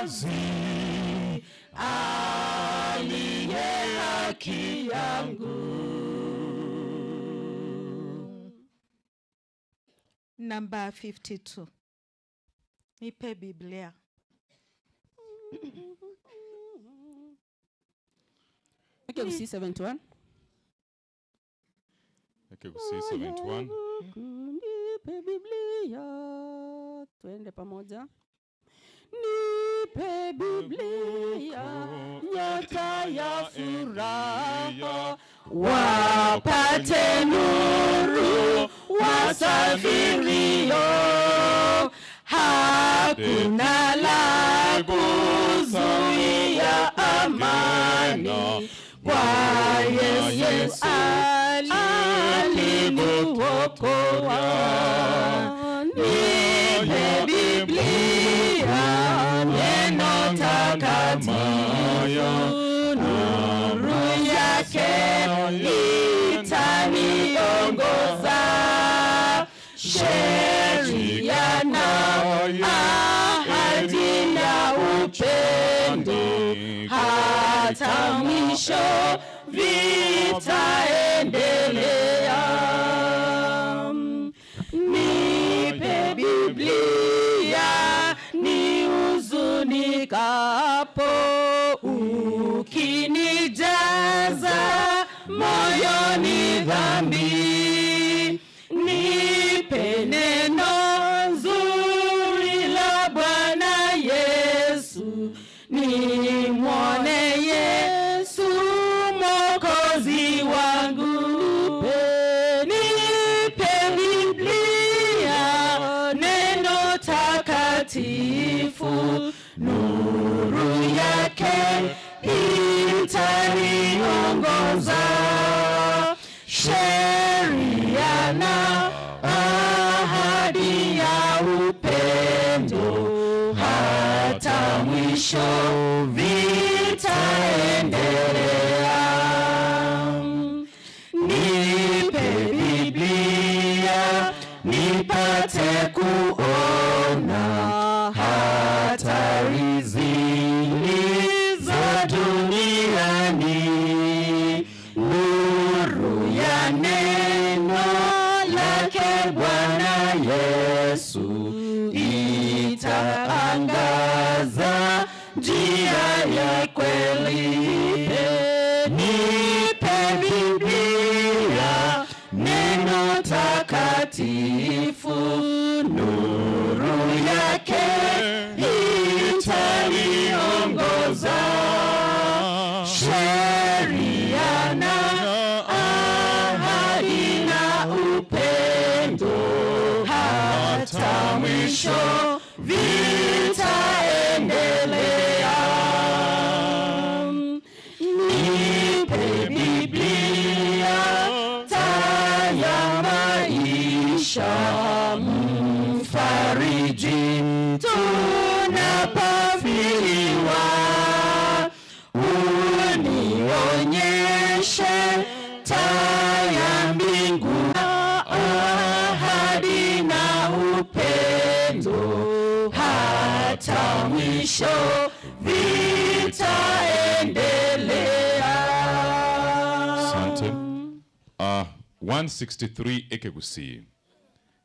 Mwokozi aliye haki yangu. Number 52. Nipe Biblia. Ekegusii 71. Ekegusii 71. Nipe Biblia, twende pamoja. Nipe Biblia, nyota ya furaha, wapate nuru wasafirio, hakuna la kuzuia amani kwa Yesu aliniokoa. Nipe Biblia, neno takatifu, nuru yake itaniongoza, sheria na ahadi na upendo, hata mwisho vitaendelea. Nipe Biblia nihuzunikapo, ukinijaza moyoni dhambi. Nipe neno nzuri la Bwana Yesu, nimwone Yesu Mwokozi wangu. Nipe Biblia, neno takatifu, nuru yake itaniongoza, sheria na ahadi ya upendo, hata mwisho vitaendelea. Nipe Biblia nipate kuona hatari zilizo duniani, nuru ya neno lake Bwana Yesu itaangaza njia ya kweli. Nipe Biblia, neno takatifu, nuru yake itaniongoza, sheria na ahadi na upendo, hata mwisho vitaendelea. Nipe Biblia, taa ya maisha, mfariji tunapofiliwa, unionyeshe taa ya mbingu, ahadi na upendo, hata mwisho vitaendelea. Asante. 163 Ekegusii.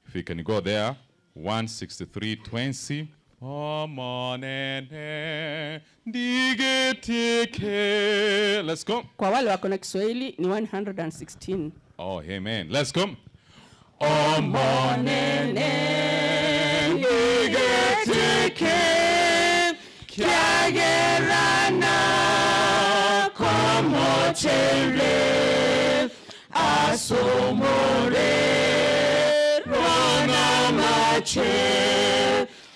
If you can go there, 163 20. Omonene ndigetike. Let's go. Kwa wale wako na Kiswahili ni 116. Oh, amen. Let's go. Omonene ndigetike Kyagerana komochere asomore rona mache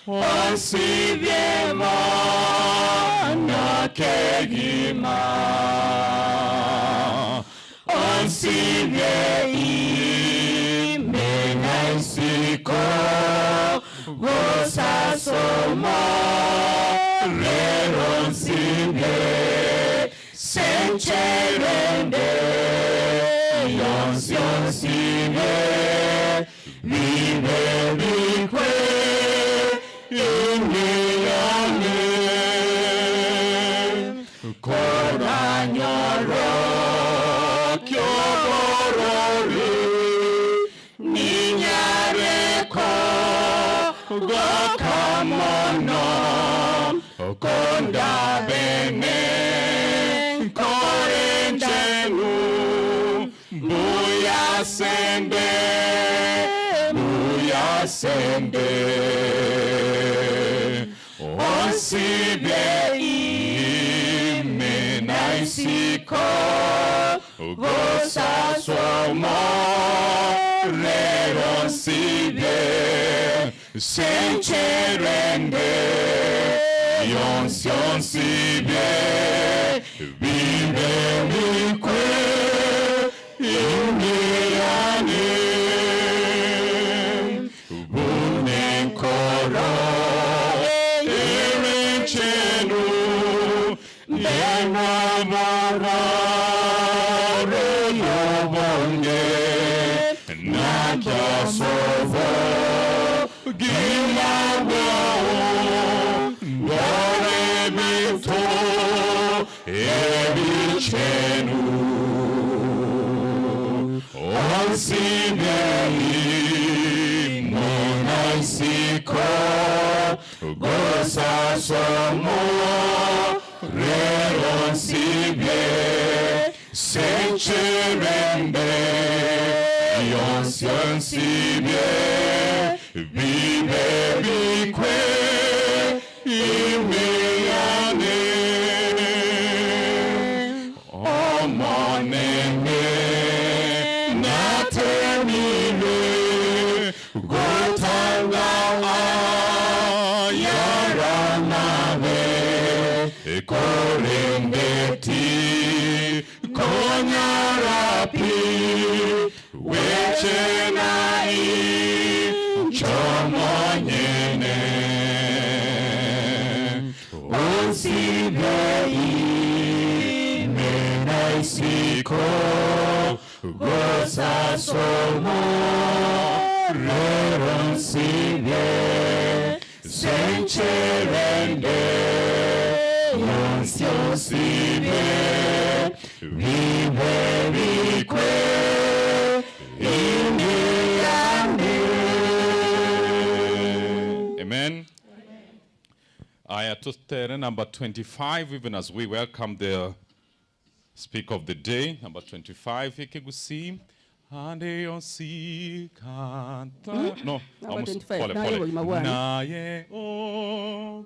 onsibyemo nakegima onsibye imenaisiko gosasomo rero nsibye sencherende yonsi onsibye bibe bikwe imeyane. Gokamono Konda bene Korenchenu Buya sende Buya sende Osibe ime naisiko Gosasomo Rero sibe Sencherende Yonsion sibe Bibe mikwe Imiyane Bunenkoro Erechenu Benamara Reyobonge Nakyasovo Gimabo Dorebito Ebichenu Onsibei Monaisiko Gosasomo Reronsibye Sencherembe Yonsionsibye Bibe bikwe Imeyane Omonene Natemile Gotanga Ayaranabe Korembeti Konyarapi Wechenai Chomonyene Onsibei Menaisiko Gosasomo Reronsibye Sencherende Yonsionsibye Bibe bikwe Imiyane. Amen. Aya tutere number 25, even as we welcome the speaker of the day, number 25, Ikigusi. Ande kanta. No, Number almost 25. pole Naye pole. Bogima Bwane. Naye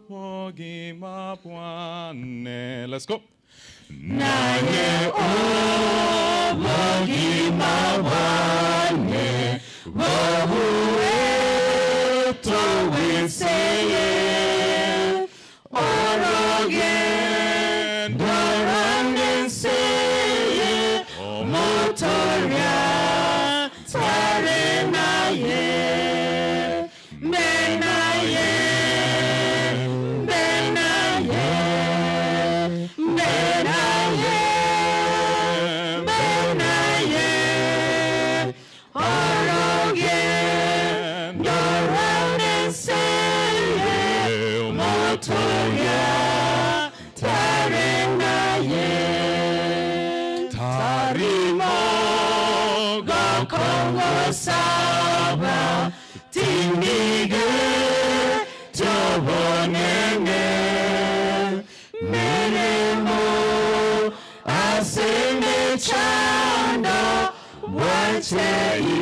Bogima Bwane. Let's go. Naye Bogima Bwane. Bobueto wenseye. Oroge dorangenseye. Motoria tarenaye. Menaye, menaye, menaye, menaye, oroge, doraneseye, motoria, tarenaye, tarimo, gokongo saba, tindige, tobonene, meremo, aseme chanda, wachei,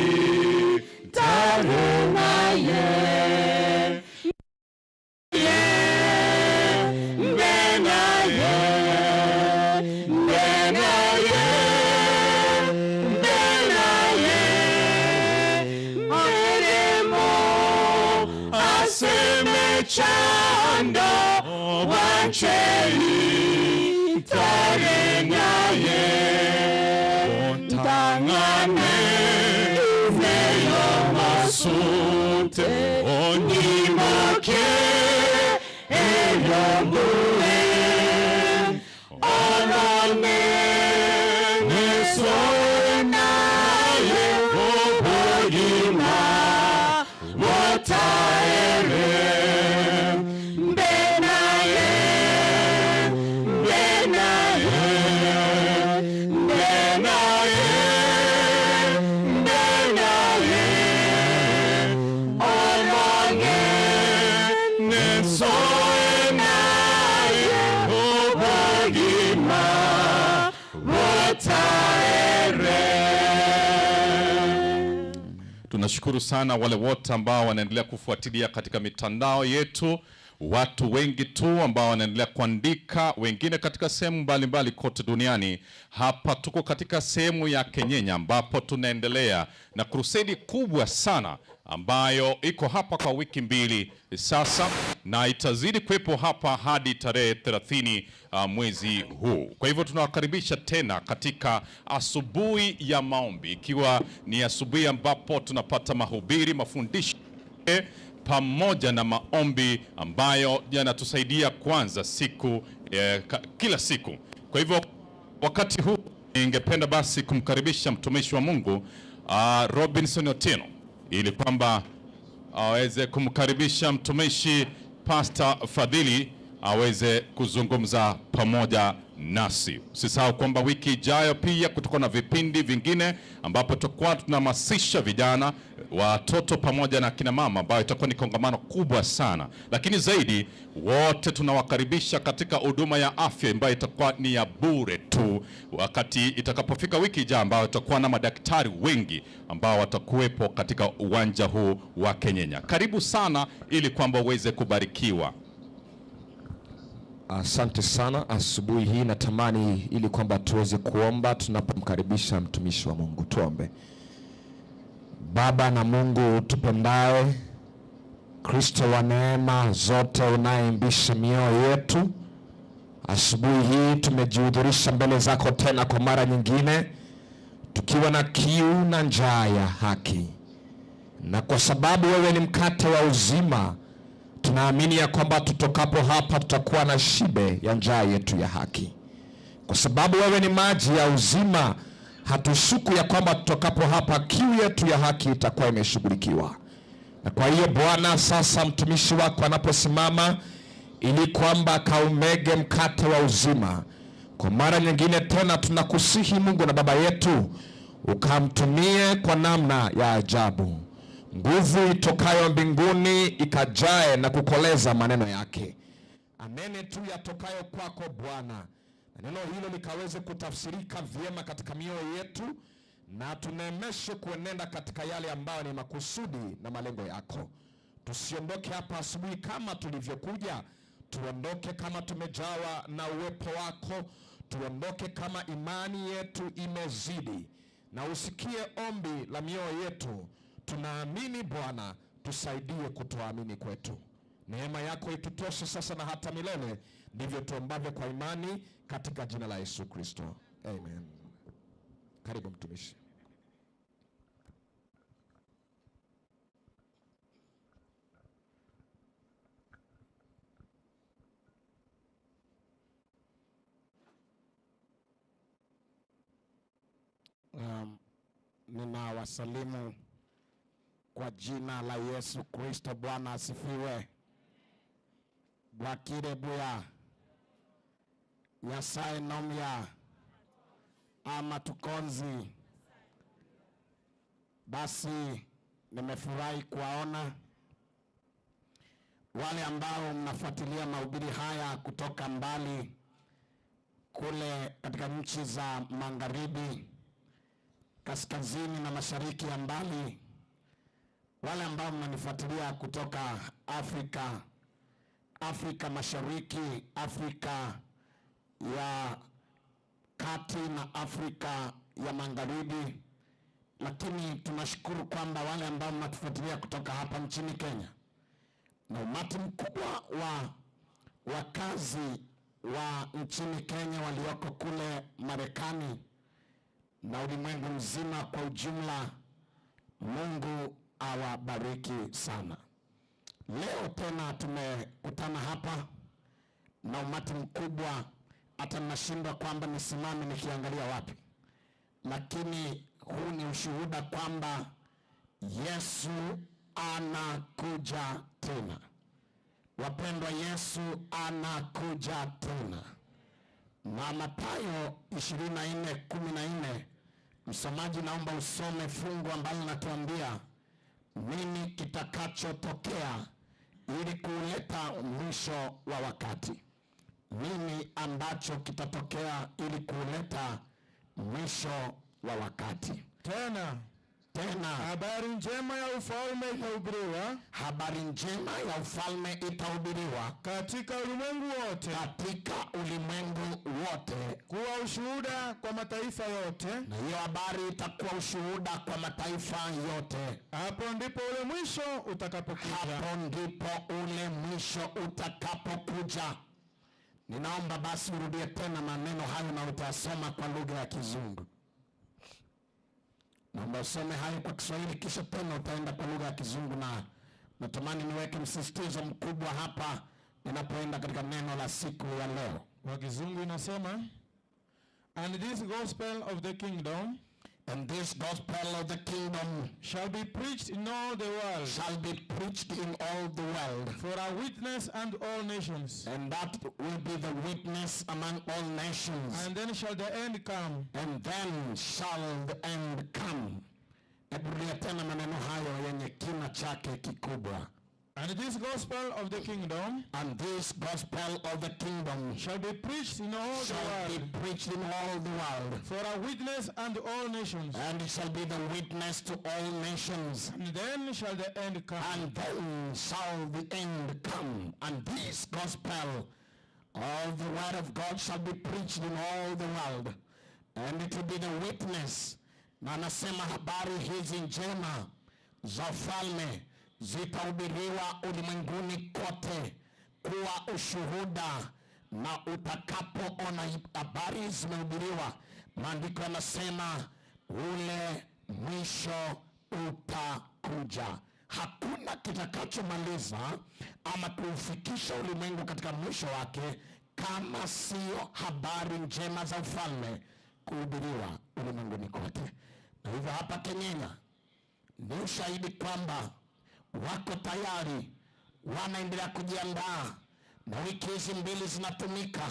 tarenaye. Menaye, menaye, menaye, meremo, aseme chanda, wachei, tarenaye, Ntangane Masute Onimoke Eyombuwe, orone, nesonaye, obogima, wotaere, mbenaye, mbenaye, mbenaye, mbenaye, oroge, Tunashukuru sana wale wote ambao wanaendelea kufuatilia katika mitandao yetu, watu wengi tu ambao wanaendelea kuandika, wengine katika sehemu mbalimbali kote duniani. Hapa tuko katika sehemu ya Kenyenya ambapo tunaendelea na krusedi kubwa sana ambayo iko hapa kwa wiki 2 sasa na itazidi kuwepo hapa hadi tarehe 30 mwezi huu. Kwa hivyo tunawakaribisha tena katika asubuhi ya maombi, ikiwa ni asubuhi ambapo tunapata mahubiri, mafundisho pamoja na maombi ambayo yanatusaidia kuanza siku kila siku. Kwa hivyo wakati huu ningependa basi kumkaribisha mtumishi wa Mungu Robinson Otieno ili kwamba aweze kumkaribisha mtumishi Pastor Fadhili aweze kuzungumza pamoja nasi. Usisahau kwamba wiki ijayo pia kutakuwa na vipindi vingine ambapo tutakuwa tunahamasisha vijana, watoto pamoja na kina mama, ambayo itakuwa ni kongamano kubwa sana. Lakini zaidi wote tunawakaribisha katika huduma ya afya ambayo itakuwa ni ya bure tu wakati itakapofika wiki ijayo, ambayo tutakuwa na madaktari wengi ambao watakuwepo katika uwanja huu wa Kenyenya. Karibu sana ili kwamba uweze kubarikiwa. Asante sana. Asubuhi hii natamani ili kwamba tuweze kuomba tunapomkaribisha mtumishi wa Mungu. Tuombe. Baba na Mungu tupendaye, Kristo wa neema zote unayeimbisha mioyo yetu, asubuhi hii tumejihudhurisha mbele zako tena kwa mara nyingine, tukiwa na kiu na njaa ya haki. Na kwa sababu wewe ni mkate wa uzima, tunaamini ya kwamba tutokapo hapa tutakuwa na shibe ya njaa yetu ya haki. Kwa sababu wewe ni maji ya uzima, hatushuku ya kwamba tutokapo hapa kiu yetu ya haki itakuwa imeshughulikiwa. Na kwa hiyo Bwana, sasa mtumishi wako anaposimama ili kwamba kaumege mkate wa uzima, kwa mara nyingine tena tunakusihi Mungu na Baba yetu, ukamtumie kwa namna ya ajabu, nguvu itokayo mbinguni ikajae na kukoleza maneno yake. Anene tu yatokayo kwako Bwana, na neno hilo likaweze kutafsirika vyema katika mioyo yetu, na tuneemeshe kuenenda katika yale ambayo ni makusudi na malengo yako. Tusiondoke hapa asubuhi kama tulivyokuja, tuondoke kama tumejawa na uwepo wako, tuondoke kama imani yetu imezidi, na usikie ombi la mioyo yetu. Tunaamini Bwana, tusaidie kutoamini kwetu. Neema yako itutoshe sasa na hata milele, ndivyo tuombavyo kwa imani katika jina la Yesu Kristo. Amen. Karibu mtumishi. Ninawasalimu kwa jina la Yesu Kristo. Bwana asifiwe. Bwakire buya Nyasaye nomya ama tukonzi. Basi nimefurahi kuwaona wale ambao mnafuatilia mahubiri haya kutoka mbali kule katika nchi za magharibi, kaskazini na mashariki ya mbali, wale ambao mnanifuatilia kutoka Afrika, Afrika Mashariki, Afrika ya Kati na Afrika ya Magharibi. Lakini tunashukuru kwamba wale ambao mnatufuatilia kutoka hapa nchini Kenya, na umati mkubwa wa wakazi wa nchini Kenya walioko kule Marekani na ulimwengu mzima kwa ujumla, Mungu awabariki sana. Leo tena tumekutana hapa na umati mkubwa, hata nashindwa kwamba nisimame nikiangalia wapi, lakini huu ni ushuhuda kwamba Yesu anakuja tena. Wapendwa, Yesu anakuja tena. Na Mathayo 24:14, msomaji naomba usome fungu ambalo linatuambia nini kitakachotokea ili kuleta mwisho wa wakati. Nini ambacho kitatokea ili kuleta mwisho wa wakati? Tena Tena habari njema ya ufalme itahubiriwa habari njema ya ufalme itahubiriwa katika ulimwengu wote, katika ulimwengu wote, kuwa ushuhuda kwa mataifa yote, na hiyo habari itakuwa ushuhuda kwa mataifa yote. Hapo ndipo ule mwisho utakapokuja. Hapo ndipo ule mwisho utakapokuja. Ninaomba basi urudie tena maneno hayo na utasoma kwa lugha ya Kizungu. Naomba usome hayo kwa Kiswahili kisha tena utaenda kwa lugha ya Kizungu, na natamani niweke msisitizo mkubwa hapa ninapoenda katika neno la siku ya leo. Kwa Kizungu inasema, and this gospel of the kingdom And this gospel of the kingdom shall be preached in all the world shall be preached in all the world for a witness unto all nations, and that will be the witness among all nations, and then shall the end come. And then shall the end come. Hebu rudia tena maneno hayo yenye kina chake kikubwa. And this gospel of the kingdom And this gospel of the kingdom shall be preached in all the shall be world preached in all the world for a witness unto all nations, and it shall be the witness to all nations, and then shall the end come. And then shall the end come. And this gospel of the word of God shall be preached in all the world, and it will be the witness. Na anasema habari hizi njema za ufalme zitahubiriwa ulimwenguni kote kuwa ushuhuda, na utakapoona habari zimehubiriwa, maandiko yanasema ule mwisho utakuja. Hakuna kitakachomaliza ama kuufikisha ulimwengu katika mwisho wake kama sio habari njema za ufalme kuhubiriwa ulimwenguni kote. Na hivyo hapa Kenyenya ni ushahidi kwamba wako tayari, wanaendelea kujiandaa, na wiki hizi mbili zinatumika,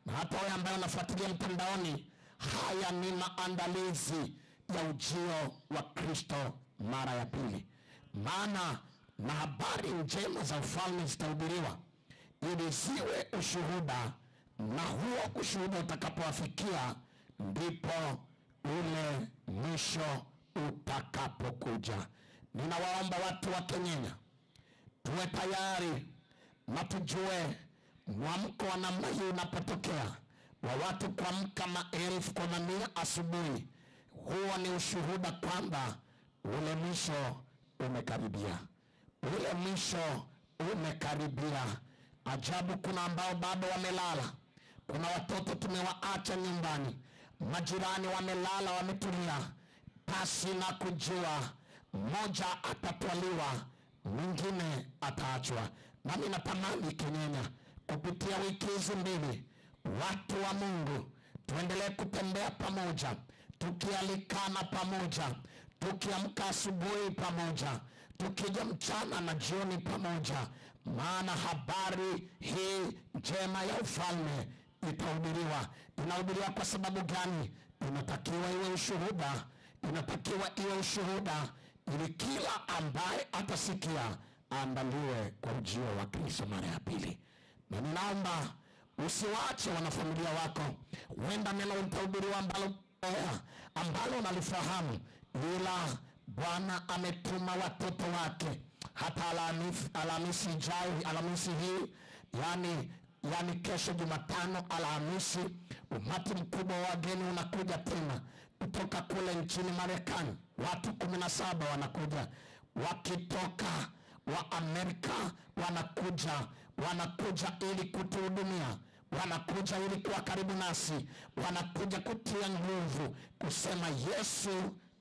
na hata wewe ambaye unafuatilia mtandaoni, haya ni maandalizi ya ujio wa Kristo mara ya pili. Maana na habari njema za ufalme zitahubiriwa ili ziwe ushuhuda, na huo ushuhuda utakapowafikia ndipo ule mwisho utakapokuja. Ninawaomba watu wa Kenyenya tuwe tayari na tujue mwamko wa namna hii unapotokea, wa watu kuamka maelfu kwa mamia asubuhi, huo ni ushuhuda kwamba ule mwisho umekaribia. Ule mwisho umekaribia. Ajabu, kuna ambao bado wamelala, kuna watoto tumewaacha nyumbani, majirani wamelala, wametulia pasi na kujua, mmoja atatwaliwa, mwingine ataachwa. Nami natamani Kenyenya, kupitia wiki hizi mbili, watu wa Mungu tuendelee kutembea pamoja, tukialikana pamoja, tukiamka asubuhi pamoja, tukija mchana na jioni pamoja, maana habari hii njema ya ufalme itahubiriwa. Inahubiriwa kwa sababu gani? Inatakiwa iwe ushuhuda, inatakiwa iwe ushuhuda ili kila ambaye atasikia aandaliwe kwa ujio wa Kristo mara ya pili. Na ninaomba usiwaache wanafamilia wako, huenda neno litahubiriwa ambalo unalifahamu, ila Bwana ametuma watoto wake hata Alhamisi ijayo, Alhamisi hii, yani kesho Jumatano, Alhamisi, umati mkubwa wa wageni unakuja tena kutoka kule nchini Marekani. Watu 17 wanakuja wakitoka wa Amerika, wanakuja ili kutuhudumia, wanakuja ili kuwa karibu nasi, wanakuja kutia nguvu, kusema Yesu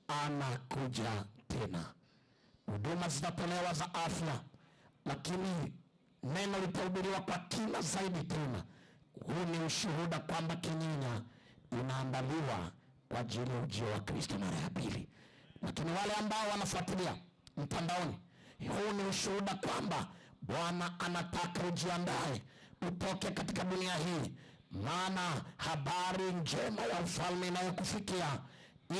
anakuja tena. Huduma zitatolewa za afya, lakini neno litahubiriwa kwa kina zaidi tena. Huu ni ushuhuda kwamba Kenyenya inaandaliwa kwa ajili ya ujio wa Kristo mara ya pili. Lakini wale ambao wanafuatilia mtandaoni, huu ni ushuhuda kwamba Bwana anataka ujiandae, utoke katika dunia hii, maana habari njema ya ufalme inayokufikia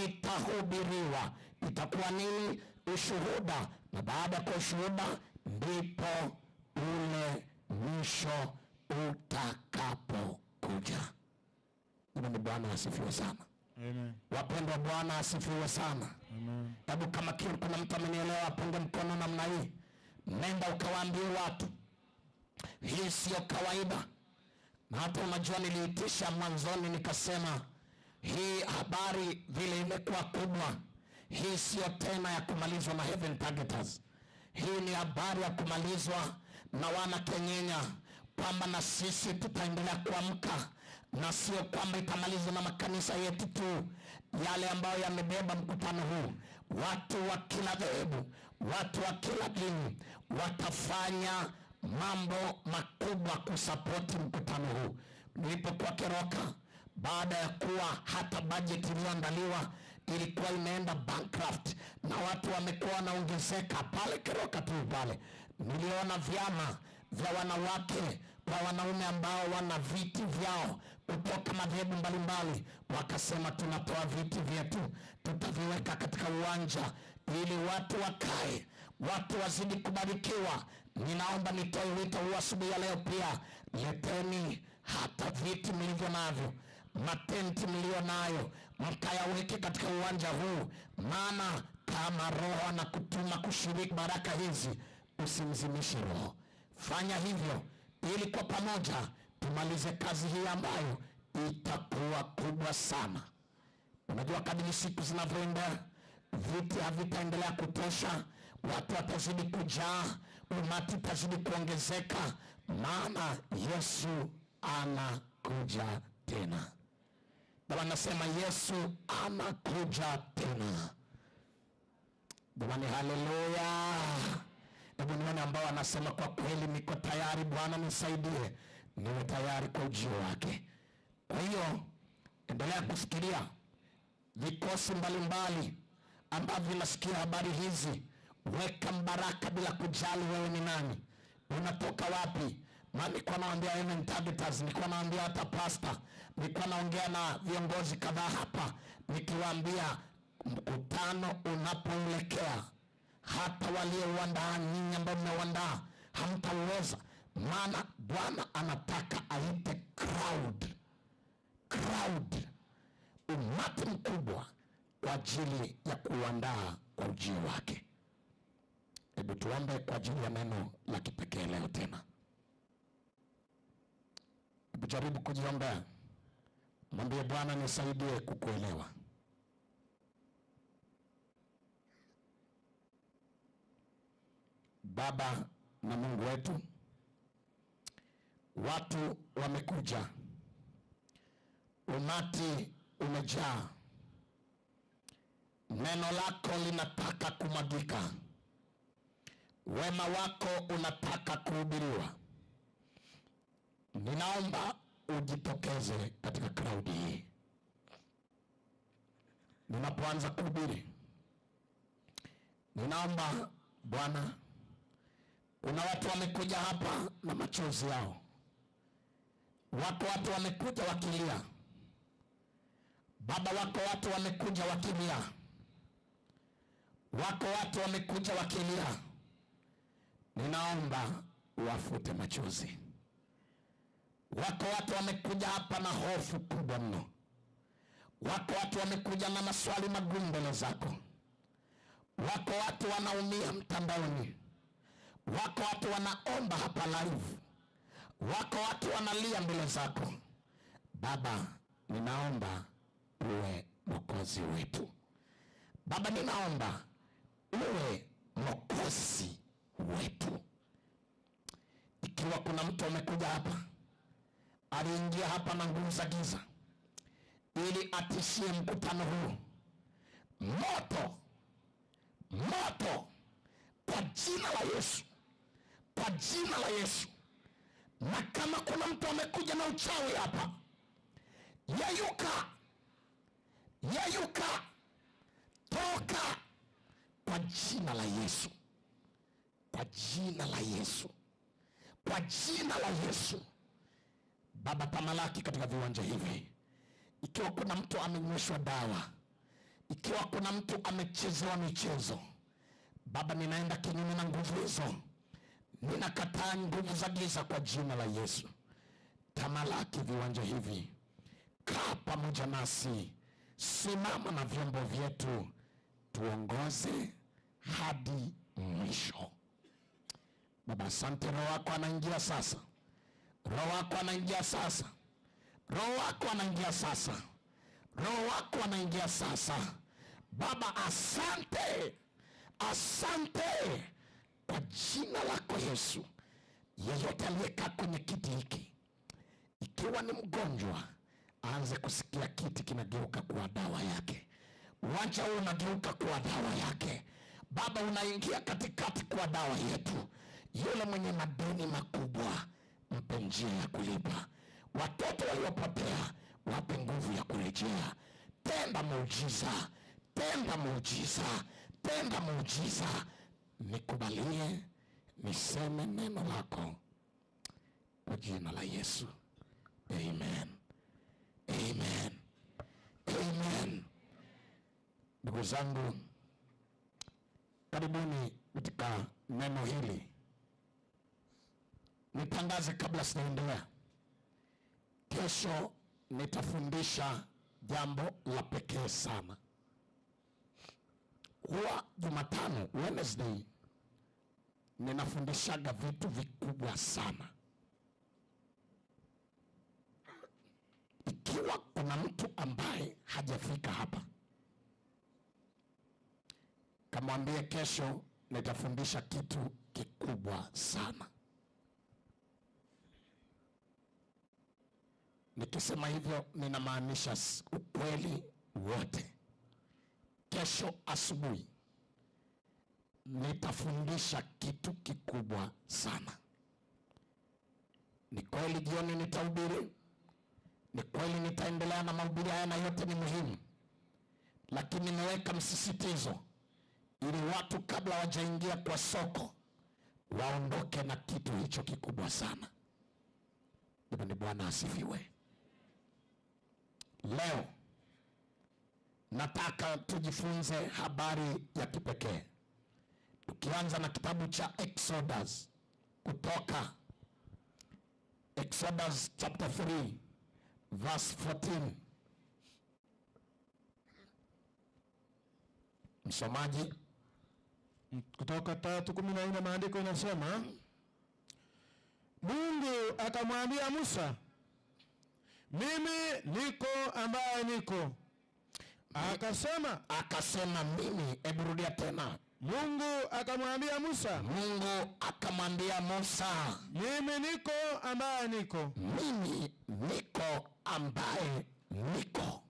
itahubiriwa. Itakuwa nini? Ushuhuda. Na baada ya ushuhuda ndipo ule mwisho utakapokuja. Jamani, Bwana asifiwe sana. Amen. Wapendwa, Bwana asifiwe sana. Amen. Hebu kama kuna mtu amenielewa apunge mkono namna hii. Nenda ukawaambie watu, hii sio kawaida. Na hata unajua, niliitisha mwanzoni nikasema hii habari vile imekuwa kubwa, hii sio tena ya kumalizwa na Heaven Targeters. Hii ni habari ya kumalizwa na wana Kenyenya, kwamba na sisi tutaendelea kuamka, na sio kwamba itamalizwa na makanisa yetu tu yale ambayo yamebeba mkutano huu. Watu wa kila dhehebu, watu wa kila dini watafanya mambo makubwa kusapoti mkutano huu. Nilipokuwa Keroka, baada ya kuwa hata bajeti iliyoandaliwa ilikuwa imeenda bankrupt na watu wamekuwa wanaongezeka pale Keroka tu pale, niliona vyama vya wanawake kwa wanaume ambao wana viti vyao kutoka madhehebu mbalimbali, wakasema tunatoa viti vyetu, tutaviweka katika uwanja ili watu wakae, watu wazidi kubarikiwa. Ninaomba nitoe wito huu asubuhi ya leo pia, leteni hata viti mlivyo navyo, matenti mlio nayo, mkayaweke katika uwanja huu, maana kama Roho anakutuma kushiriki baraka hizi, usimzimishe Roho. Fanya hivyo ili kwa pamoja tumalize kazi hii ambayo itakuwa kubwa sana. Unajua, kadri siku zinavyoenda, viti havitaendelea kutosha, watu watazidi kujaa, umati utazidi kuongezeka, maana Yesu anakuja tena. Baba, nasema Yesu anakuja tena. Jamani, haleluya! Hebu nione ambao anasema kwa kweli niko tayari, Bwana nisaidie, niwe tayari kwa ujio wake. Kwa hiyo endelea kufikiria vikosi mbalimbali ambavyo vinasikia habari hizi. Weka mbaraka bila kujali wewe ni nani, unatoka wapi. Maana nilikuwa naambia Heaven Targeters, nilikuwa naambia hata pastor, nilikuwa naongea na viongozi kadhaa hapa, nikiwaambia mkutano unapoelekea, hata waliouandaa nyinyi ambao mmeuandaa hamtauweza, maana Bwana anataka aite crowd, crowd, umati mkubwa kwa ajili ya kuandaa kwa ujio wake. Hebu tuombe kwa ajili ya neno la kipekee leo tena. Hebu jaribu kujiombea, mwambie Bwana, nisaidie kukuelewa. Baba na Mungu wetu, watu wamekuja, umati umejaa, neno lako linataka kumwagika, wema wako unataka kuhubiriwa. Ninaomba ujitokeze katika crowd hii ninapoanza kuhubiri. Ninaomba Bwana, kuna watu wamekuja hapa na machozi yao, wako watu wamekuja wakilia. Baba, wako watu wamekuja wakilia, wako watu wamekuja wakilia. Ninaomba wafute machozi. Wako watu wamekuja hapa na hofu kubwa mno, wako watu wamekuja na maswali magumu mbele zako, wako watu wanaumia mtandaoni, wako watu wanaomba hapa live, wako watu wanalia mbele zako. Baba, ninaomba uwe mwokozi wetu. Baba, ninaomba uwe mwokozi wetu. Ikiwa kuna mtu amekuja hapa, aliingia hapa na nguvu za giza ili atishie mkutano huu, moto, moto, kwa jina la Yesu, kwa jina la Yesu. Na kama kuna mtu amekuja na uchawi hapa, yeyuka, yeyuka, toka kwa jina la Yesu, kwa jina la Yesu, kwa jina la Yesu. Baba, tamalaki katika viwanja hivi. Ikiwa kuna mtu amenyweshwa dawa, ikiwa kuna mtu amechezewa michezo, Baba, ninaenda kinyume na nguvu hizo, ninakataa nguvu za giza kwa jina la Yesu. Tamalaki viwanja hivi, kaa pamoja nasi. Simama na vyombo vyetu, tuongoze hadi mwisho. Baba, asante. Roho wako anaingia sasa, Roho wako anaingia sasa, Roho wako anaingia sasa, Roho wako anaingia sasa. Baba, asante, asante kwa jina lako Yesu. Yeyote aliyekaa kwenye kiti hiki, ikiwa ni mgonjwa, aanze kusikia kiti kinageuka kuwa dawa yake. Uwanja huu unageuka kuwa dawa yake. Baba, unaingia katikati kuwa dawa yetu. Yule mwenye madeni makubwa, mpe njia ya kulipa. Watoto waliopotea, wape nguvu ya kurejea. Tenda muujiza, tenda muujiza, tenda muujiza. Nikubalie niseme neno lako kwa jina la Yesu. Amen. Amen. Amen. Ndugu zangu, karibuni katika neno hili. Nitangaze kabla sijaendelea. Kesho nitafundisha jambo la pekee sana. Huwa Jumatano, Wednesday, ninafundishaga vitu vikubwa sana. Ikiwa kuna mtu ambaye hajafika hapa, kamwambie kesho nitafundisha kitu kikubwa sana. Nikisema hivyo ninamaanisha ukweli wote. Kesho asubuhi nitafundisha kitu kikubwa sana. Ni kweli jioni nitahubiri, ni kweli nitaendelea na mahubiri haya na yote ni muhimu, lakini nimeweka msisitizo ili watu kabla wajaingia kwa soko waondoke na kitu hicho kikubwa sana. Jamani, Bwana asifiwe. Leo nataka tujifunze habari ya kipekee, tukianza na kitabu cha Exodus, Kutoka, Exodus chapter 3 verse 14. Msomaji. Kutoka 3:14, maandiko inasema, Mungu akamwambia Musa, mimi niko ambaye niko. Akasema mimi, hebu rudia tena. Mungu akamwambia Musa, Mungu akamwambia Musa, mimi niko ambaye niko. Mimi niko ambaye niko.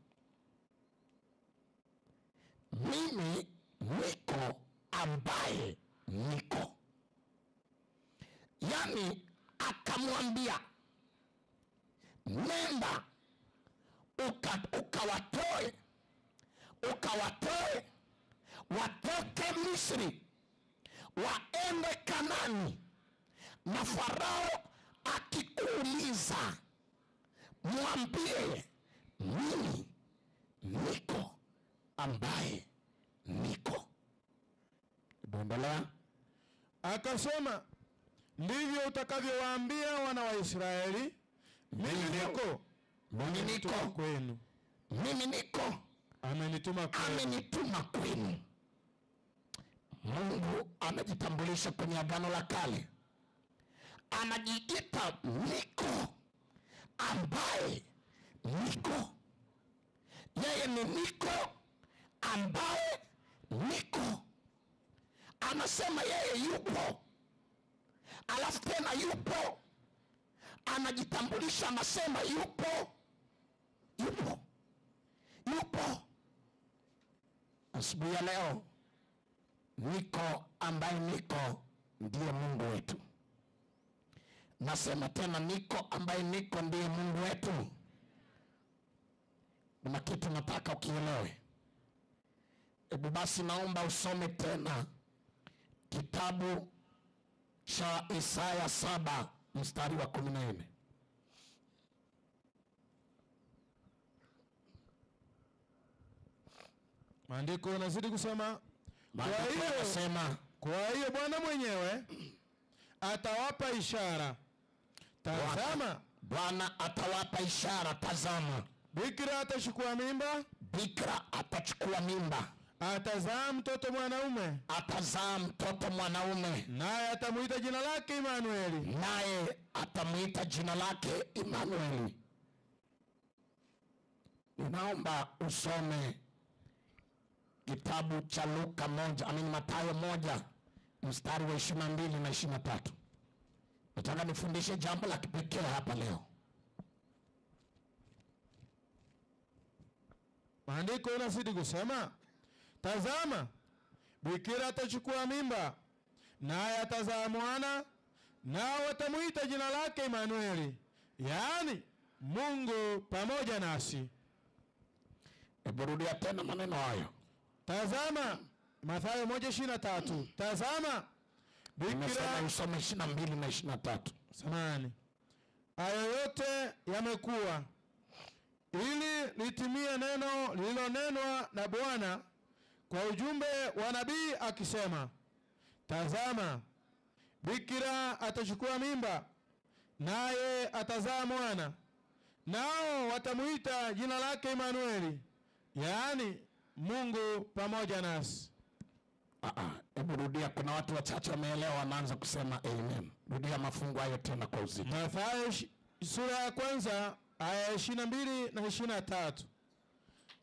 Mimi niko ambaye niko. Yani akamwambia nenda ukawatoe watoke Misri waende Kanani, na Farao akikuuliza mwambie mimi niko ambaye niko. Endelea. Akasema ndivyo utakavyowaambia wana wa Israeli, mimi niko, mimi niko kwenu, mimi niko amenituma kwenu, amenituma kwenu. Mungu anajitambulisha kwenye Agano la Kale, anajiita niko ambaye niko. Yeye ni niko ambaye niko. Anasema yeye yupo, alafu tena yupo. Anajitambulisha, anasema yupo, yupo, yupo. Asubuhi ya leo, niko ambaye niko ndiye Mungu wetu. Nasema tena, niko ambaye niko ndiye Mungu wetu. Kuna kitu nataka ukielewe. Hebu basi naomba usome tena kitabu cha Isaya 7 mstari wa 14. Maandiko yanazidi kusema, kwa hiyo Bwana mwenyewe atawapa ishara. Tazama, Bwana atawapa ishara. Tazama, bikira atachukua mimba, Bikira atachukua mimba, atazaa mtoto mwanaume, atazaa mtoto mwanaume, naye atamuita jina lake Imanueli, naye atamuita jina lake Imanueli. Ninaomba usome kitabu cha Luka 1, Mathayo 1 mstari wa 22 na 23. Nataka nifundishe jambo la kipekee hapa leo. Maandiko yanazidi kusema, tazama, bikira atachukua mimba, naye atazaa mwana, nao watamuita jina lake Imanueli, yaani Mungu pamoja nasi. Hebu rudia tena maneno hayo. Tazama, Mathayo 1:23. Tazama, bikira, usome 22 na 23. Samahani. Hayo yote yamekuwa ili litimie neno lililonenwa na Bwana kwa ujumbe wa nabii akisema, tazama, bikira atachukua mimba, naye atazaa mwana, nao watamuita jina lake Imanueli, yaani Mungu pamoja nasi. Hebu rudia, kuna watu wachache wameelewa wanaanza kusema amen. Rudia mafungu hayo tena kwa uzito. Mathayo sura ya kwanza aya 22 na 23.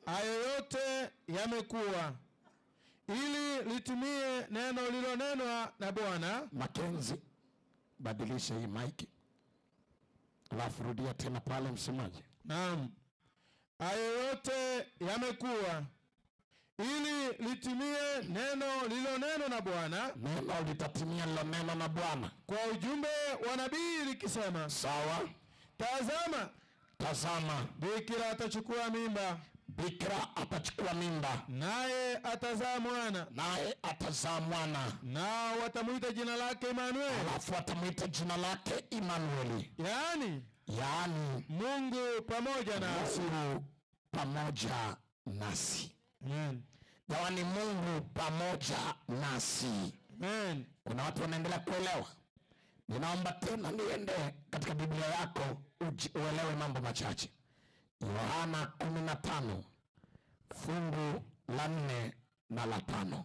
Hayo yote yamekuwa ili litimie neno lililonenwa na Bwana. Makenzi, badilisha hii mic. Alafu rudia tena pale msemaji. Naam. Hayo yote yamekuwa ili litimie neno lililonenwa na Bwana. Neno litatimia lililonenwa na Bwana kwa ujumbe wa nabii likisema. Sawa. Tazama, tazama, bikira atachukua mimba, bikira atachukua mimba, naye atazaa mwana, naye atazaa mwana, nao watamuita jina lake Imanueli. Alafu watamuita jina lake Imanueli, yaani Mungu pamoja nasi. Mungu pamoja nasi. Amen. Yaani Mungu pamoja nasi. Amen. Kuna watu wanaendelea kuelewa. Ninaomba tena niende katika Biblia yako uelewe mambo machache. Yohana 15 fungu la 4 na la 5.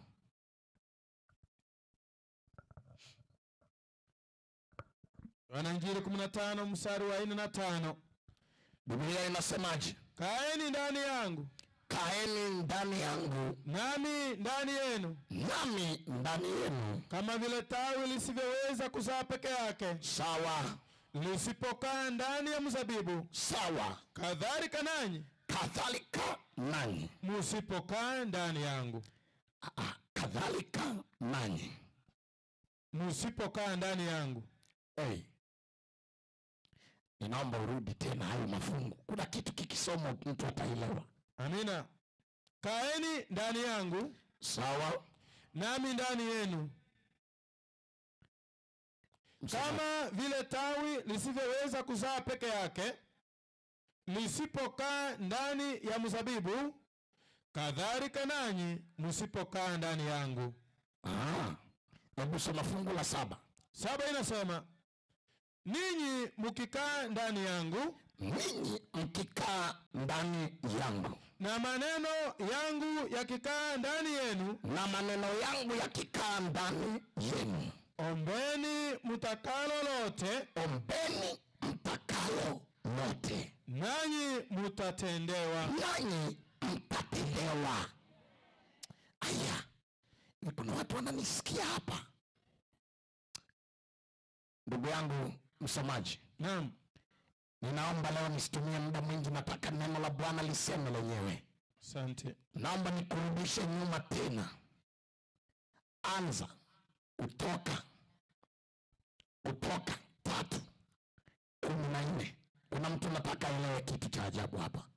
Yohana Injili 15 mstari wa 4 na 5. Biblia inasemaje? Kaeni ndani yangu, kaeni ndani yangu, nami ndani yenu, nami ndani yenu, kama vile tawi lisivyoweza kuzaa peke yake, sawa, lisipokaa ndani ya mzabibu, sawa, kadhalika nanyi, kadhalika nanyi msipokaa ndani yangu. Kadhalika nanyi msipokaa ndani yangu. Hey, ninaomba urudi tena hayo mafungu. Kuna kitu kikisoma mtu ataelewa. Amina. Kaeni ndani yangu, sawa, nami ndani yenu, kama vile tawi lisivyoweza kuzaa peke yake lisipokaa ndani ya mzabibu, kadhalika nanyi msipokaa ndani yangu. Hebu soma fungu la 7. 7 inasema, ninyi mkikaa ndani yangu, ninyi mkikaa ndani yangu, na maneno yangu yakikaa ndani yenu, na maneno yangu yakikaa ndani yenu, ombeni mtakalo lote, ombeni mtakalo lote, nanyi mtatendewa, nanyi mtatendewa. Aya, kuna watu wananisikia hapa. Ndugu yangu msomaji, naam, ninaomba leo nisitumie muda mwingi, nataka neno la Bwana liseme lenyewe. Asante. Naomba nikurudishe nyuma tena. Anza Kutoka 3:14. Kuna mtu nataka aelewe kitu cha ajabu hapa.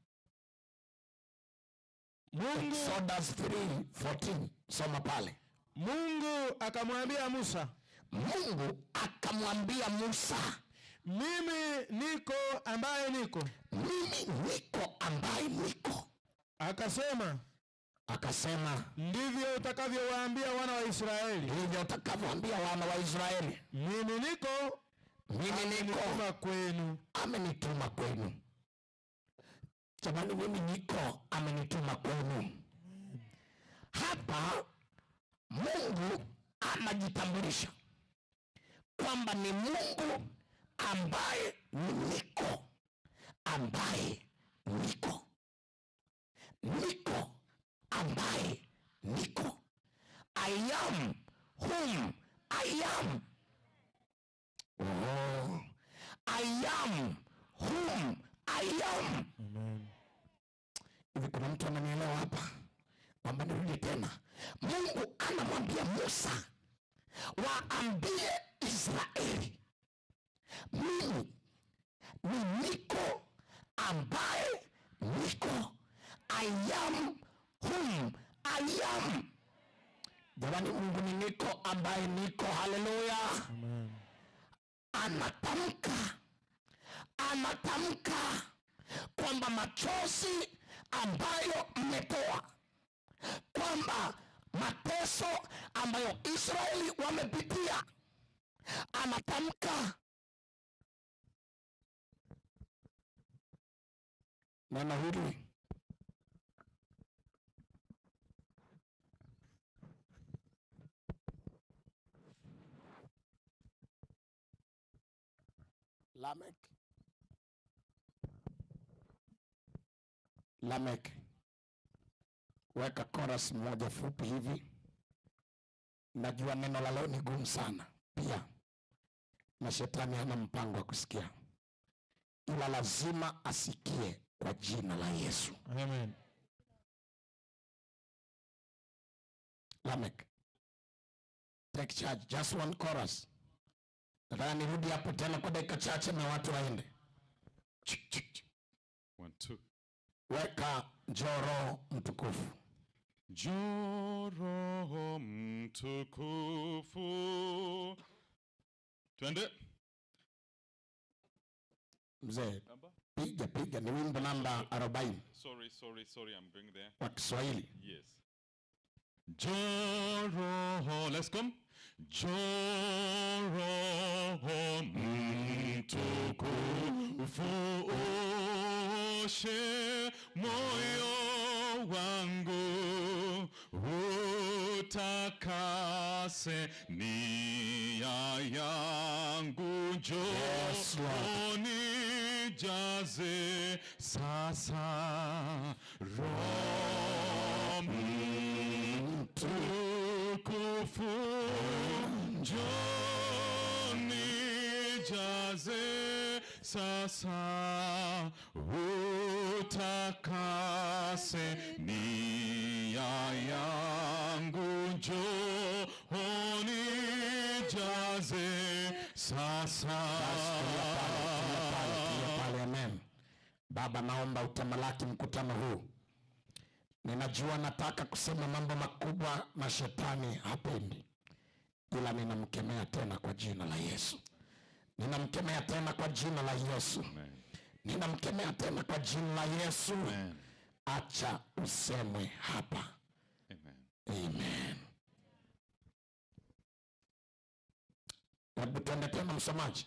Mungu, Exodus 3:14, soma pale. Mungu akamwambia Musa, Mungu akamwambia Musa, mimi niko ambaye niko, mimi niko ambaye niko. Akasema, akasema, ndivyo utakavyowaambia wana wa Israeli, ndivyo utakavyoambia wana wa Israeli, mimi niko, mimi niko kwenu, amenituma kwenu. Jamani, mimi niko amenituma kwenu. Hapa Mungu anajitambulisha kwamba ni Mungu ambaye ni niko, ambaye niko, niko ambaye niko. I am whom I am. Oh, I am whom I am. Amen. Hivi kuna mtu ananielewa hapa? Kwamba nirudi tena. Mungu anamwambia Musa, waambie Israeli, mimi ni niko ambaye niko. I am whom I am. Jamani, Mungu ni niko ambaye niko. Haleluya. Amen. Anatamka kwamba machozi ambayo mmetoa, kwamba mateso ambayo Israeli wamepitia, anatamka neno hili. Lamek, Lamek, weka chorus moja fupi hivi. Najua neno la leo ni gumu sana pia, na shetani hana mpango wa kusikia, ila lazima asikie kwa jina la Yesu. Amen. Lamek, take charge, just one chorus. Nataka nirudi hapo tena kwa dakika chache na watu waende. Chik, chik, chik. 1 2. Weka njoo Roho Mtukufu. Njoo Roho Mtukufu. Twende. Mzee, piga ni wimbo namba 40. Sorry, I'm going there. Kwa Kiswahili. Yes. Njoo Roho, let's come. Njoo Roho Mtukufu, oshe moyo wangu, utakase nia yangu, njoo unijaze sasa Roho Mtukufu, njoo nijaze sasa, utakase nia yangu, njoo unijaze sasa. Pale, amen. Baba, naomba utamalaki mkutano huu. Ninajua nataka kusema mambo makubwa na shetani hapendi, ila ninamkemea tena kwa jina la Yesu. Ninamkemea tena kwa jina la Yesu. Ninamkemea tena kwa jina la Yesu. Amen. Acha usemwe hapa. Amen. Amen. Hebu tuende tena msomaji.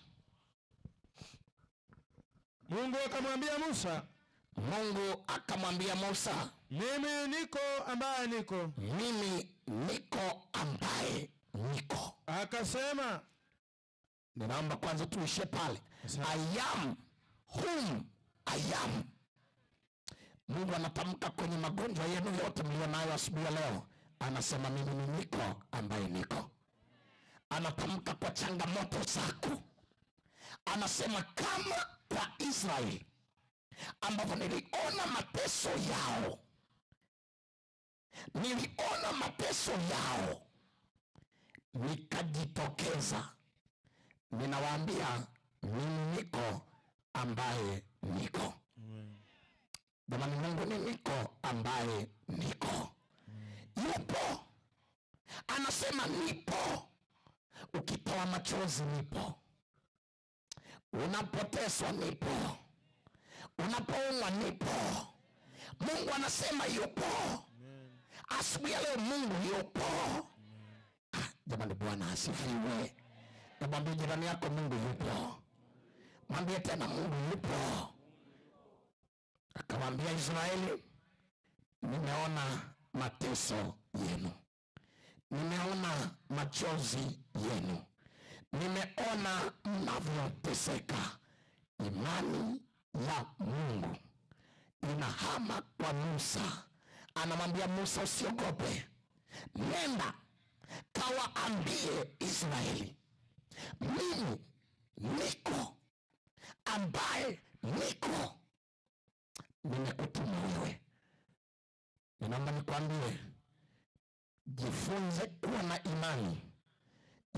Mungu akamwambia Musa, Mungu akamwambia Musa, mimi niko ambaye niko. Mimi niko ambaye niko. Akasema, ninaomba kwanza tuishe pale. I am whom I am. Mungu anatamka kwenye magonjwa yenu yote mlionayo asubuhi ya leo, anasema mimi ni niko ambaye niko. Anatamka kwa changamoto zako, anasema kama kwa Israeli ambapo niliona mateso yao, niliona mateso yao, nikajitokeza, ninawaambia mimi niko ambaye niko. Jamani, Mungu ni niko ambaye niko. Yupo, anasema nipo. Ukitoa machozi nipo, unapoteswa nipo, unapoumwa nipo. Mungu anasema yupo. Asubuhi ya leo Mungu yupo. Jamani, Bwana asifiwe. Mwambie jirani yako Mungu yupo. Mwambie tena Mungu yupo. Akawaambia Israeli, nimeona mateso yenu, nimeona machozi yenu, nimeona mnavyoteseka. Imani ya Mungu inahama kwa Musa. Anamwambia Musa, usiogope, nenda kawaambie Israeli, mimi niko ambaye niko, nimekutuma wewe. Ninaomba nikwambie, jifunze kuwa na imani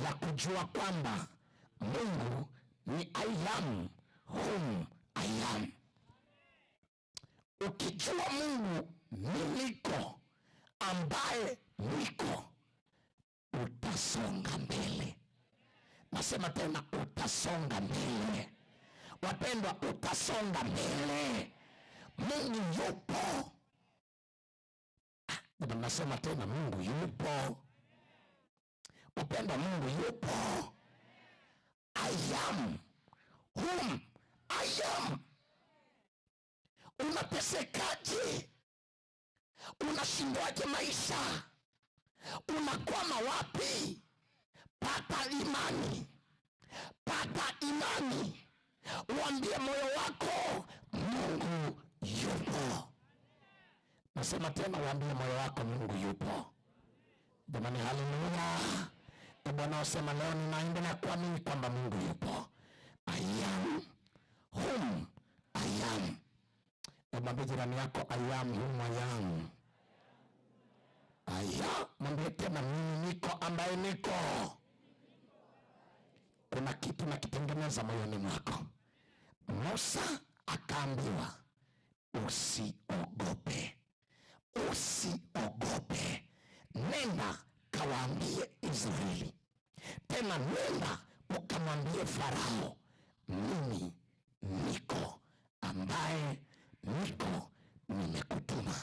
ya kujua kwamba Mungu ni I am whom I am. Ukijua Mungu ni niko ambaye niko, utasonga mbele. Nasema tena, utasonga mbele. Wapendwa, utasonga mbele. Mungu yupo. Nasema tena, Mungu yupo. Wapendwa, Mungu yupo. I am whom I am. Unatesekaje? Unashindwaje maisha? Unakwama wapi? Pata imani, pata imani, uambie moyo wako Mungu yupo. Nasema tena, uambie moyo wako Mungu yupo. Jamani, haleluya! Bwana usema leo, ninaendelea kuamini kwamba Mungu yupo. I am whom I am. Mwambie jirani yako, I am whom I am. Aya, mwambie tena, mimi niko ambaye niko. Kuna kitu nakitengeneza moyoni mwako. Musa akaambiwa, usiogope, usiogope, nenda kawaambie Israeli, tena nenda ukamwambie Farao, mimi niko ambaye niko, nimekutuma.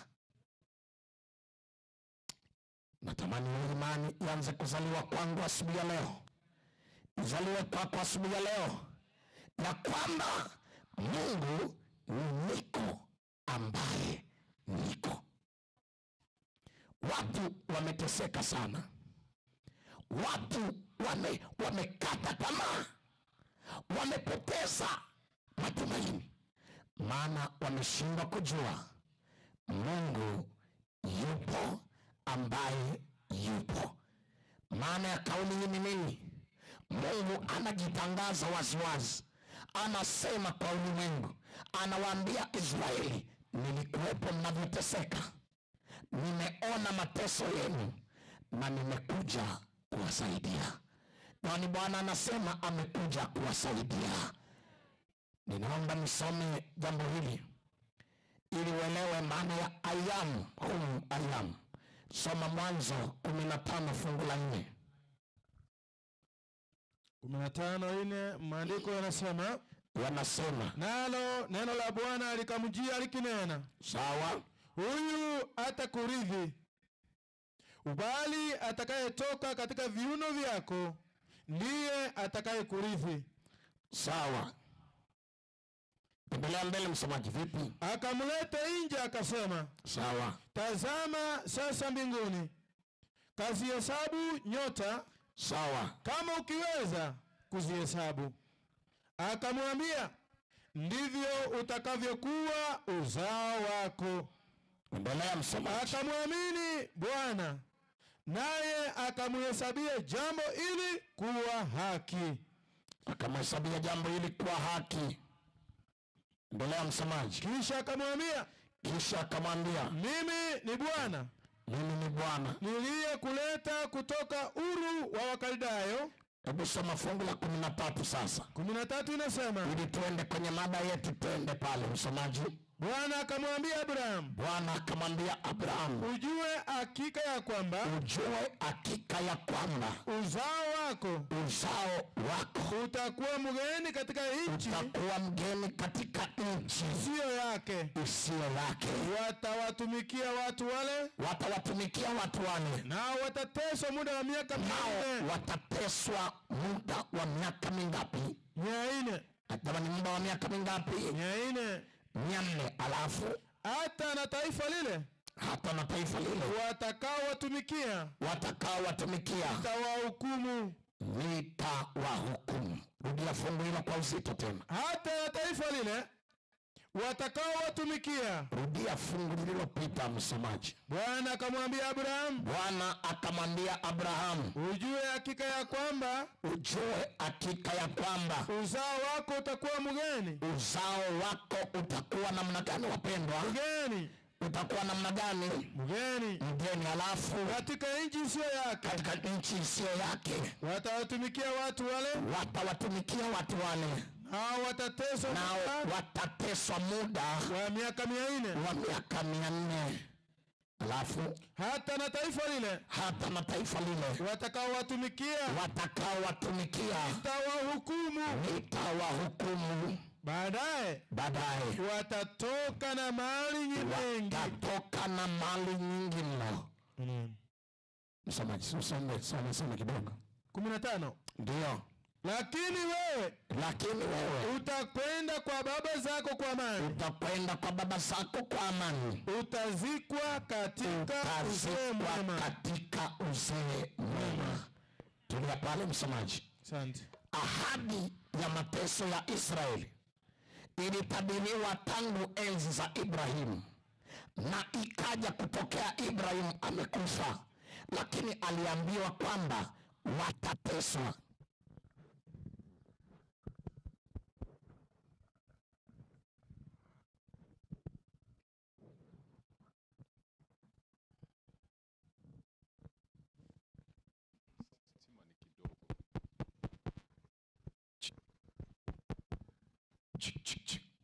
Natamani imani ianze kuzaliwa kwangu asubuhi ya leo, izaliwe kwako asubuhi ya leo, ya kwamba Mungu ni niko ambaye niko. Watu wameteseka sana, watu wamekata tamaa, wamepoteza matumaini, maana wameshindwa kujua Mungu yupo ambaye yupo. Maana ya kauli hii ni nini? Mungu anajitangaza waziwazi, anasema kwa ulimwengu, anawaambia Israeli, nilikuwepo mnavyoteseka, nimeona mateso yenu na nimekuja kuwasaidia. Yaani Bwana anasema amekuja kuwasaidia. Ninaomba nisome jambo hili ili uelewe maana ya I am whom I am. Soma Mwanzo 15 fungu la 4. 15:4, maandiko yanasema, nalo neno la Bwana likamjia likinena, sawa, huyu atakurithi, bali atakayetoka katika viuno vyako ndiye atakayekurithi. Sawa. Endelea mbele msomaji, vipi? Akamleta nje akasema, sawa, tazama sasa mbinguni, kazihesabu nyota, sawa, kama ukiweza kuzihesabu. Akamwambia, ndivyo utakavyokuwa uzao wako. Endelea msomaji. Akamwamini Bwana, naye akamhesabia jambo ili kuwa haki. Akamhesabia jambo ili kuwa haki. Endelea msomaji. Kisha akamwambia, mimi ni Bwana, mimi ni Bwana niliyekuleta kutoka Uru wa Wakaldayo. Hebu soma fungu la 13 sasa. 13 inasema, ili tuende kwenye mada yetu, tuende pale msomaji. Bwana akamwambia Abraham, Bwana akamwambia Abraham, ujue hakika ya kwamba, ujue hakika ya kwamba uzao wako, uzao wako utakuwa mgeni katika nchi, utakuwa mgeni katika nchi isiyo yake, isiyo yake. Watawatumikia watu wale, watawatumikia watu wale, nao watateswa muda wa miaka 400. Nao watateswa muda wa miaka mingapi? 400. Jamani, muda wa miaka mingapi? 400. 400. Alafu hata na taifa lile, hata na taifa lile watakaowatumikia, watakaowatumikia nitawahukumu, nitawahukumu. Rudia fungu hilo kwa uzito tena. Hata na taifa lile watakaowatumikia. Rudia fungu lililopita, msomaji. Bwana akamwambia Abrahamu, Bwana akamwambia Abrahamu, ujue hakika ya kwamba, ujue hakika ya kwamba uzao wako utakuwa mgeni. Uzao wako utakuwa namna gani, wapendwa? Mgeni. Utakuwa namna gani? Mgeni. Mgeni. Alafu katika nchi isiyo yake, katika nchi isiyo yake watawatumikia watu wale, watawatumikia watu wale, nao watateswa, nao watateswa muda wa miaka 400, wa miaka 400. Alafu hata na taifa lile, hata na taifa lile watakaowatumikia, watakaowatumikia nitawahukumu, nitawahukumu. Baadaye, baadaye watatoka na mali nyingi, watatoka na mali nyingi mno. Msomaji, usome, some, some kidogo. 15. Ndio. Lakini wewe, lakini wewe utakwenda kwa baba zako kwa amani, utakwenda kwa baba zako kwa amani, utazikwa katika uzee mwema, katika uzee mwema. Tulia pale msomaji. Asante. Ahadi ya mateso ya Israeli ilitabiriwa tangu enzi za Ibrahimu, na ikaja kutokea Ibrahimu amekufa, lakini aliambiwa kwamba watateswa.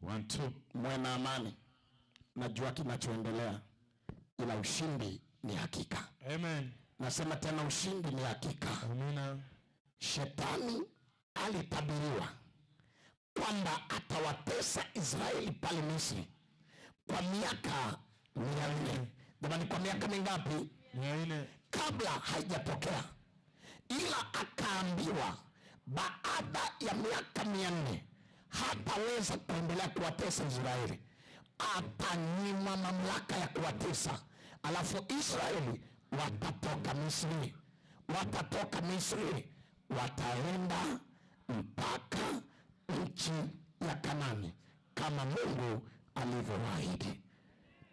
One, two. Mwe na amani. Najua kinachoendelea, ila ushindi ni hakika. Amen. Nasema tena, ushindi ni hakika. Amina. Shetani alitabiriwa kwamba atawatesa Israeli pale Misri kwa miaka 400. Jamani, kwa miaka mingapi? 400. Kabla haijatokea. Ila akaambiwa baada ya miaka 400 hataweza kuendelea kuwatesa Israeli, atanyimwa mamlaka ya kuwatesa. Alafu Israeli watatoka Misri, watatoka Misri, wataenda mpaka nchi ya Kanani kama Mungu alivyowaahidi.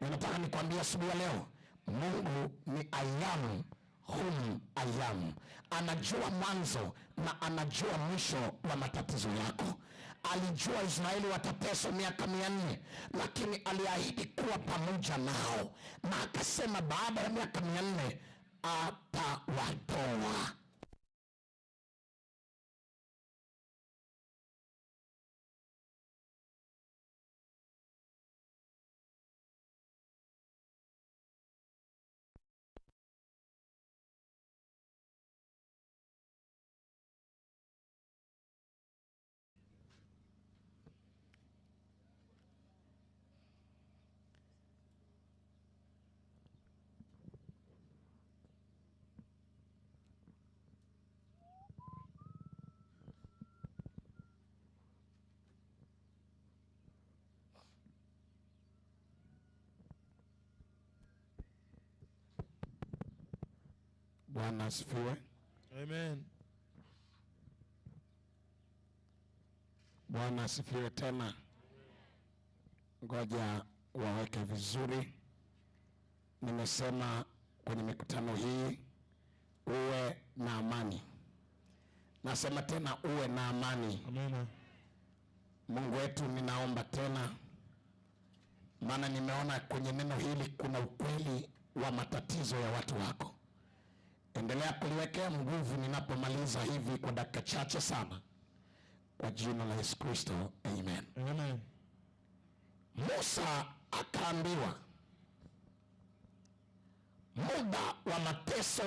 Ninataka nikwambie asubuhi ya leo, Mungu ni I am whom I am. Anajua mwanzo na anajua mwisho wa matatizo yako. Alijua Israeli watateswa miaka 400, lakini aliahidi kuwa pamoja nao, na akasema baada ya miaka 400 atawatoa. Bwana asifiwe. Amen. Bwana asifiwe tena. Ngoja waweke vizuri. Nimesema kwenye mikutano hii uwe na amani. Nasema tena uwe na amani. Amen. Mungu wetu, ninaomba tena, maana nimeona kwenye neno hili kuna ukweli wa matatizo ya watu wako. Endelea kuliwekea nguvu ninapomaliza hivi kwa dakika chache sana. Kwa jina la Yesu Kristo, amen. Amen. Musa akaambiwa, muda wa mateso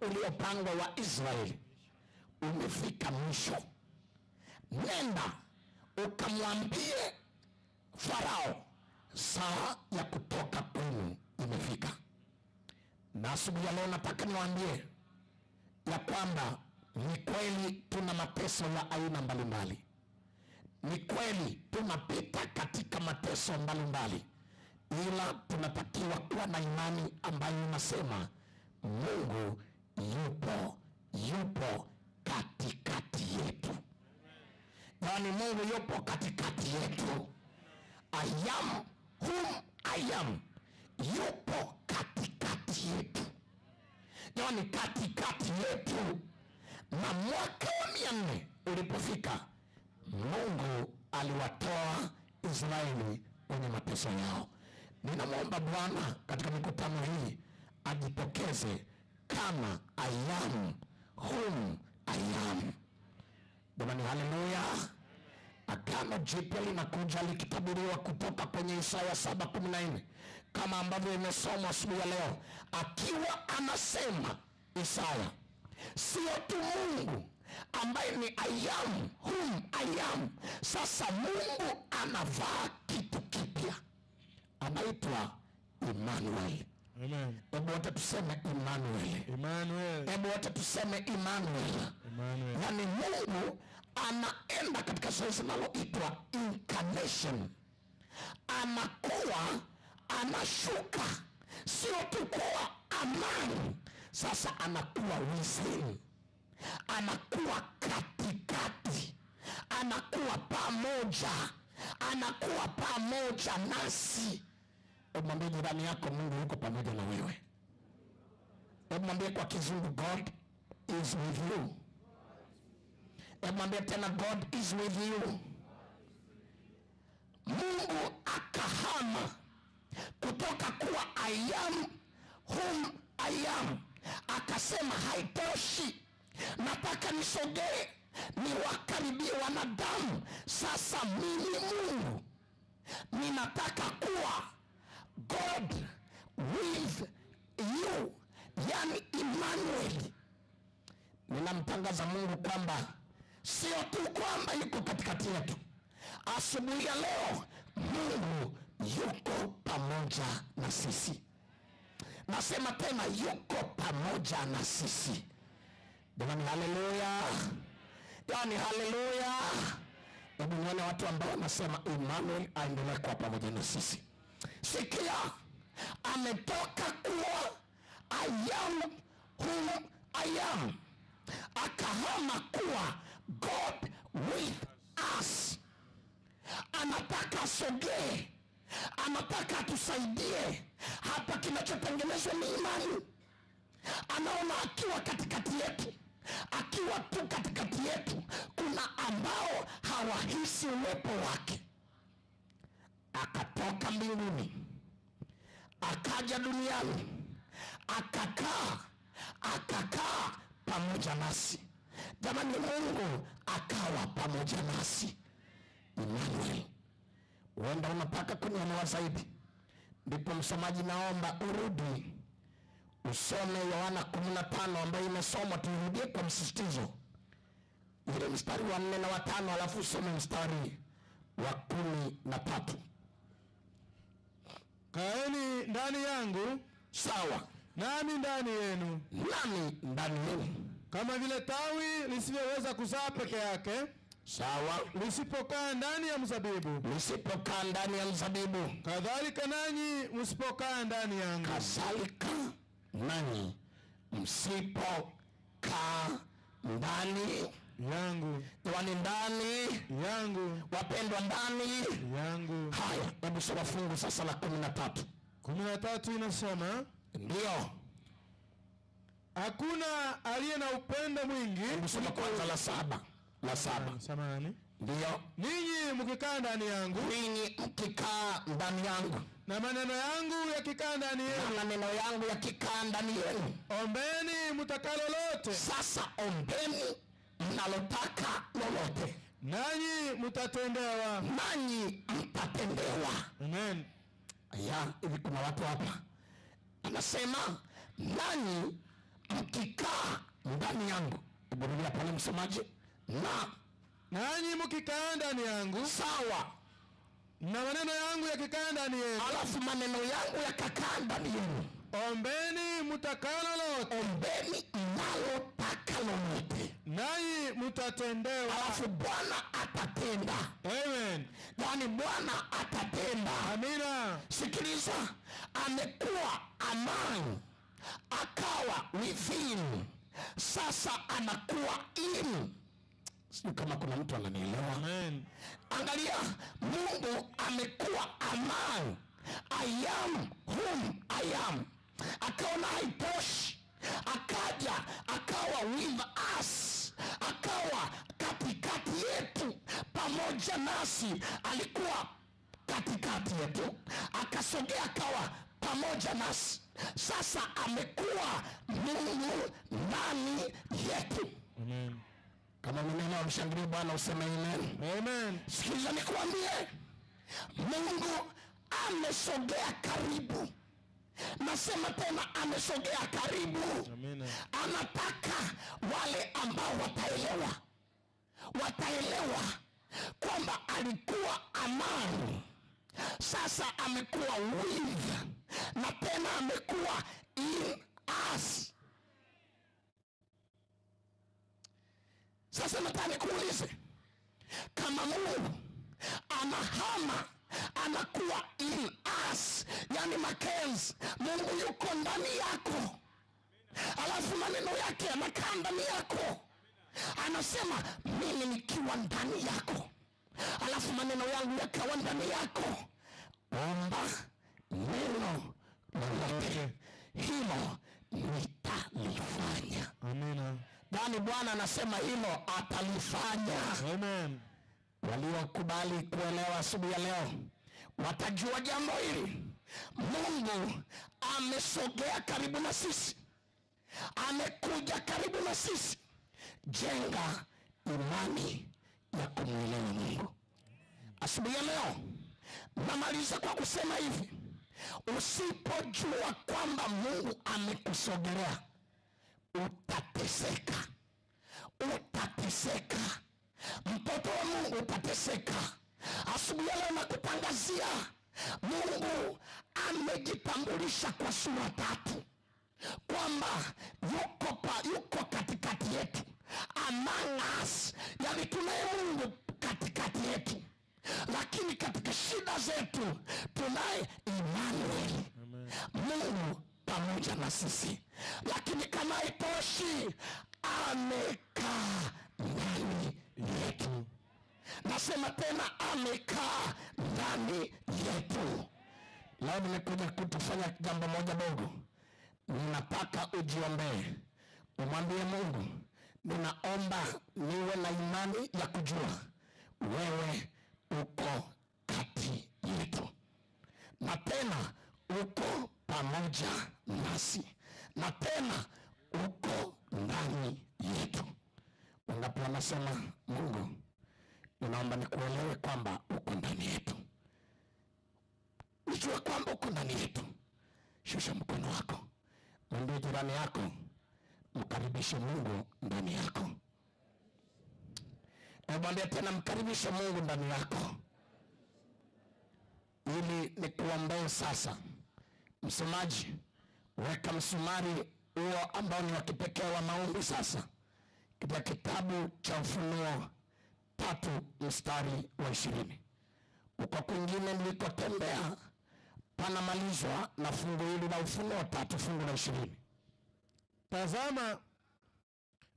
uliopangwa wa Israeli umefika mwisho. Nenda ukamwambie Farao, saa ya kutoka kwenu imefika. Na asubuhi ya leo nataka niwaambie ya kwamba ni kweli tuna mateso ya aina mbalimbali. Ni kweli tunapita katika mateso mbalimbali, ila tunatakiwa kuwa na imani ambayo inasema Mungu yupo, yupo katikati yetu. Yaani Mungu yupo katikati yetu. I am whom I am, yupo katikati yetu. Yaani katikati yetu. Na mwaka wa 400 ulipofika, Mungu aliwatoa Israeli kwenye mateso yao. Ninamwomba Bwana katika mikutano hii ajitokeze kama I am whom I am. Jamani, haleluya. Agano Jipya linakuja likitabiriwa kutoka kwenye Isaya 7:14 kama ambavyo imesomwa asubuhi ya leo, akiwa anasema Isaya, sio tu Mungu ambaye ni I am whom I am. Sasa Mungu anavaa kitu kipya, anaitwa Emmanuel. Amen. Hebu wote tuseme Emmanuel. Emmanuel. Hebu wote tuseme Emmanuel. Emmanuel. Yaani Mungu anaenda katika zoezi linaloitwa incarnation. Anakuwa, anashuka, sio tu kuwa amani, sasa anakuwa within, anakuwa katikati, anakuwa pamoja, anakuwa pamoja nasi. Hebu mwambie jirani yako, Mungu yuko pamoja na wewe. Hebu mwambie kwa Kizungu, God is with you. Hebu mwambie tena, God is with you. Mungu akahama kutoka kuwa I am whom I am, akasema haitoshi, nataka nisogee niwakaribie wanadamu. Sasa mimi Mungu ninataka kuwa God with you, yani Emmanuel. Ninamtangaza Mungu kwamba sio tu kwamba yuko katikati yetu. Asubuhi ya leo Mungu yuko pamoja na sisi. Nasema tena, yuko pamoja na sisi. Jamani, haleluya! Yaani haleluya! Hebu nione watu ambao wanasema Emmanuel aendelee kuwa pamoja na sisi. Sikia, ametoka kuwa I am whom I am, akahama kuwa God with us. Anataka asogee, anataka atusaidie. Hapa kinachotengenezwa ni imani. Anaona akiwa katikati yetu, akiwa tu katikati yetu, kuna ambao hawahisi uwepo wake. Akatoka mbinguni, akaja duniani, akakaa, akakaa pamoja nasi. Jamani, Mungu akawa pamoja nasi. Emmanuel. Huenda unataka kunielewa zaidi, ndipo msomaji, naomba urudi usome Yohana 15 ambayo imesomwa, tuirudie kwa msisitizo ile mstari wa 4 na wa 5, alafu usome mstari wa 13. Kaeni ndani yangu, Sawa, nami ndani yenu, nami ndani yenu. kama vile tawi lisivyoweza kuzaa peke yake Sawa, lisipokaa ndani ya mzabibu, lisipokaa ndani ya mzabibu, kadhalika nanyi msipokaa ndani yangu. kadhalika nanyi msipokaa ndani Yangu, Jamani, ndani yangu, wapendwa, ndani yangu. Haya, hebu soma fungu sasa la 13. 13 inasema, Ndio, hakuna aliye na upendo mwingi. hebu soma kwanza la 7, la 7. Samahani. Ndio, Ninyi mkikaa ndani yangu, ninyi mkikaa ndani yangu na maneno yangu yakikaa ndani na yenu, maneno yangu yakikaa ndani yenu, ombeni mtakalo lolote, sasa ombeni mnalotaka lolote, nanyi mtatendewa. nanyi mtatendewa. Amen. Ya, hivi kuna watu hapa anasema nanyi mkikaa ndani yangu. Hebu rudia pale msomaji. Na Nanyi mkikaa ndani yangu, sawa, na maneno yangu yakikaa ndani yenu, alafu maneno yangu yakakaa ndani yenu, ombeni mtakalo lolote, ombeni mnalotaka Andika lolote, nanyi mtatendewa. Alafu Bwana atatenda. Amen. Yaani Bwana atatenda. Amina. Sikiliza, amekuwa among, akawa within, sasa anakuwa in. Sijui kama kuna mtu ananielewa. Amen. Angalia, Mungu amekuwa among, I am whom I am. Akaona haitoshi, akaja akawa with us, akawa katikati yetu, pamoja nasi. Alikuwa katikati yetu, akasogea akawa pamoja nasi. Sasa amekuwa Mungu ndani yetu. Amen. Kama umenielewa, mshangilie Bwana useme amen. Amen. Sikiliza nikuambie, Mungu amesogea karibu. Nasema tena, amesogea karibu. Amina. Anataka wale ambao wataelewa kwamba alikuwa among, sasa amekuwa with, na tena amekuwa in us. Sasa nataka nikuulize, kama Mungu anahama anakuwa in us, yani Makenzi, Mungu yuko ndani yako, alafu maneno yake yanakaa ndani yako. Anasema mimi nikiwa ndani yako, alafu maneno yangu yakawa ndani yako, omba neno lolote, hilo nitalifanya. Amina. Yaani Bwana anasema hilo atalifanya. Amen. Waliokubali kuelewa asubuhi ya leo watajua jambo hili. Mungu amesogea karibu na sisi, amekuja karibu na sisi. Jenga imani ya kumwelewa Mungu. Asubuhi ya leo namaliza kwa kusema hivi, usipojua kwamba Mungu amekusogelea utateseka, utateseka. Mtoto wa Mungu utateseka. Asubuhi ya leo nakutangazia, Mungu amejitambulisha kwa sura tatu kwamba yuko katikati yetu, among us, yani tunaye Mungu katikati yetu, lakini katika shida zetu tunaye Emmanuel, Mungu pamoja na sisi. Lakini kama haitoshi, amekaa ndani yetu. Nasema tena, amekaa ndani yetu. Leo nimekuja kutufanya jambo moja dogo. Ninataka ujiombee, umwambie Mungu, ninaomba niwe na imani ya kujua wewe uko kati yetu, na tena uko pamoja nasi, na tena uko ndani yetu. Wangapi wanasema, Mungu, ninaomba nikuelewe kwamba uko ndani yetu, nijue kwamba uko ndani yetu. Shusha mkono wako, mwambie jirani yako, mkaribishe Mungu ndani yako. Mwambie tena, mkaribishe Mungu ndani yako. Ili nikuombee sasa. Msomaji, weka msumari huo ambao ni wa kipekee wa maombi sasa, katika kitabu cha Ufunuo 3 mstari wa 20. Uko kwingine nilikotembea panamalizwa na fungu hili la Ufunuo 3 fungu la 20. Tazama,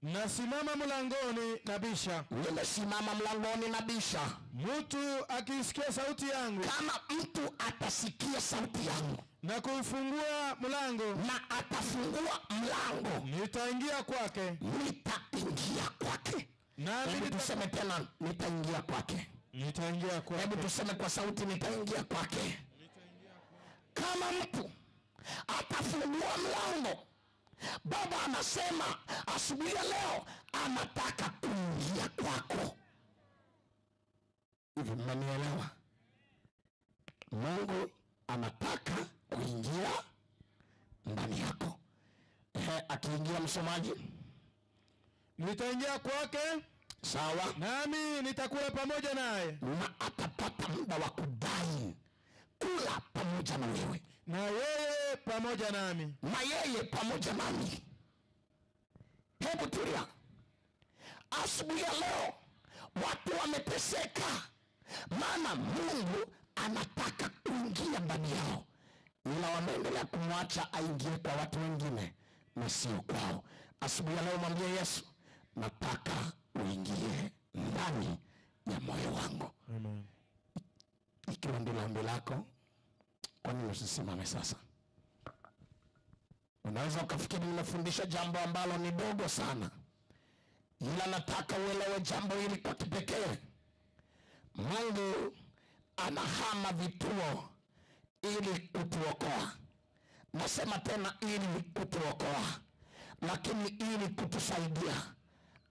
nasimama mlangoni nabisha. Nimesimama mlangoni nabisha. Mtu akisikia sauti yangu, kama mtu atasikia sauti yangu na kuufungua mlango, na atafungua mlango, nitaingia kwake, nitaingia kwake. Nami Hebu tuseme tena, nitaingia kwake. Nitaingia kwake. Hebu tuseme kwa sauti, nitaingia kwake. Kama mtu atafungua mlango, Baba anasema asubuhi ya leo anataka kuingia kwako. Hivi mmenielewa? Mungu anataka kuingia ndani yako. Akiingia msomaji, nitaingia kwake. Sawa. Nami nitakula pamoja naye. Na atapata muda wa kudai kula pamoja na wewe, na yeye pamoja nami. Na yeye pamoja nami. Hebu tulia. Asubuhi ya leo watu wameteseka, maana Mungu anataka kuingia ndani yao, ila wameendelea kumwacha aingie kwa watu wengine na sio kwao. Asubuhi ya leo mwambie Yesu, nataka uingie ndani ya moyo wangu. Amen. Ikiwa ndilo ombi lako, kwa nini usisimame sasa? Unaweza ukafikiri nimefundisha jambo ambalo ni dogo sana, ila nataka uelewe jambo hili kwa kipekee. Mungu anahama vituo ili kutuokoa. Nasema tena ili kutuokoa, lakini ili kutusaidia.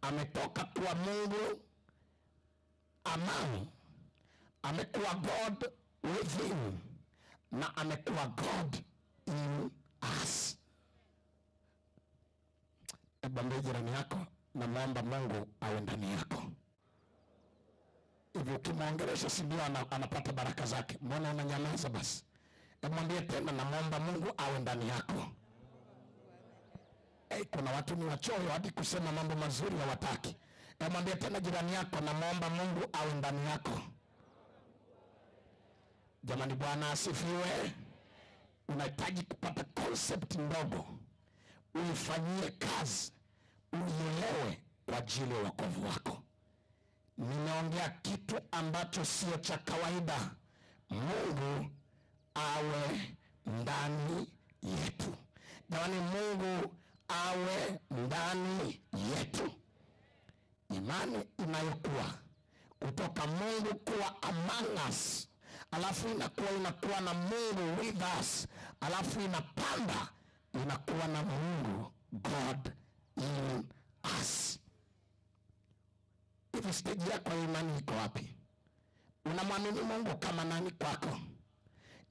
Ametoka kuwa Mungu among, amekuwa God within, na amekuwa God in us. Hebu ambie jirani yako, namwomba Mungu awe ndani yako. Hivi ukimwongelesha, si ndio anapata baraka zake? Mbona unanyamaza basi? Hebu mwambie tena, namwomba Mungu awe ndani yako. Hey, kuna watu ni wachoyo hadi kusema mambo mazuri hawataki. Hebu mwambie tena jirani yako, namwomba Mungu awe ndani yako. Jamani, Bwana asifiwe. Unahitaji kupata concept ndogo, uifanyie kazi, uielewe kwa ajili ya wokovu wako. Nimeongea kitu ambacho sio cha kawaida. Mungu awe ndani yetu. Jamani, Mungu awe ndani yetu. Imani inayokuwa kutoka Mungu kuwa among us, alafu inakuwa na Mungu with us, alafu inapanda inakuwa na Mungu God in us. Hivi stage yako ya imani iko wapi? Unamwamini Mungu kama nani kwako?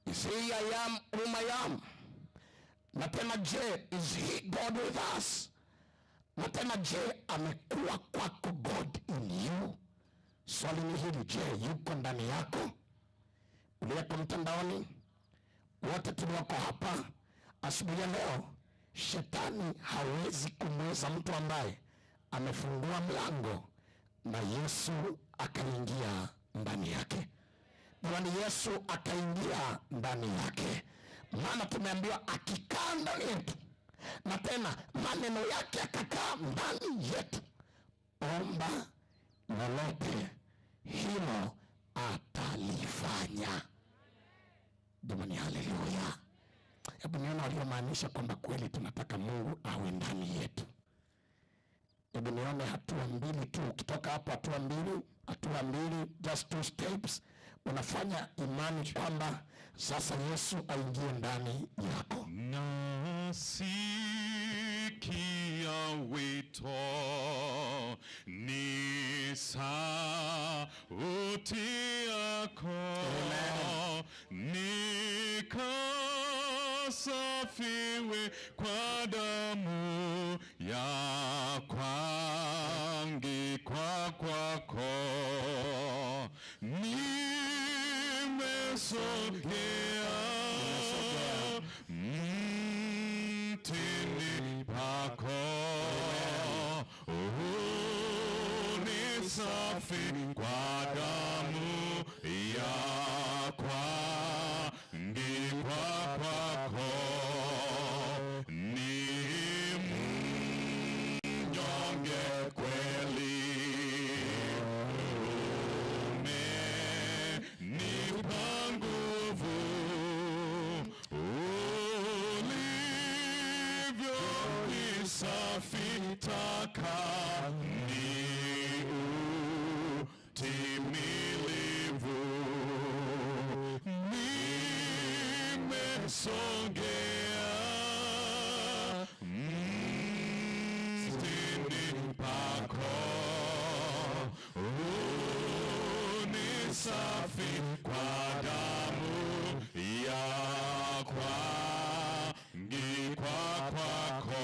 Is he I am whom I am? Na tena je, is he God with us? Na tena je, amekuwa kwako God in you? Swali ni hili, je, yuko ndani yako? Uliyeko mtandaoni, wote tulioko hapa asubuhi ya leo, shetani hawezi kumweza mtu ambaye amefungua mlango na Yesu akaingia ndani yake. Jamani, Yesu akaingia ndani yake, maana tumeambiwa akikaa ndani yetu, na tena maneno yake akakaa ndani yetu, omba lolote hilo atalifanya. Jamani, haleluya! Hebu niona waliomaanisha kwamba kweli tunataka Mungu awe ndani yetu. Hebu nione hatua mbili tu, ukitoka hapo hatua mbili, hatua mbili, just two steps, unafanya imani kwamba sasa Yesu aingie ndani yako. Nasikia wito, ni sauti yako, nikasafiwe kwa damu ya kuangikwa kwako, nimesogea mtini pako, unisafi kwa damu ya kuangikwa kwako, ni mnyonge kweli, umenipa nguvu ulivyo nisafi taka ni utimilivu, nimesogea mtini pako, unisafi kwa damu ya kuangikwa kwako.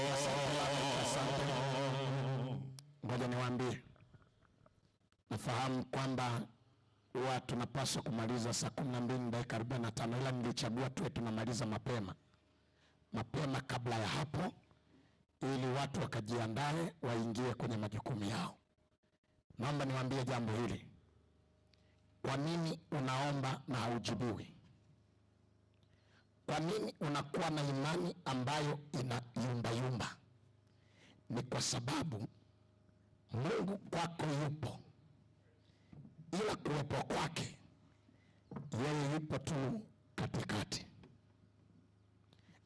Ngoja niwaambie, nafahamu kwamba huwa tunapaswa kumaliza saa 12:45, ila nilichagua tuwe tunamaliza mapema mapema kabla ya hapo, ili watu wakajiandae waingie kwenye majukumu yao. Naomba niwaambie jambo hili. Kwa nini unaomba na haujibiwi? Kwa nini unakuwa na imani ambayo ina yumba yumba? Ni kwa sababu Mungu kwako yupo, ila kuwepo kwake yeye yupo tu katikati.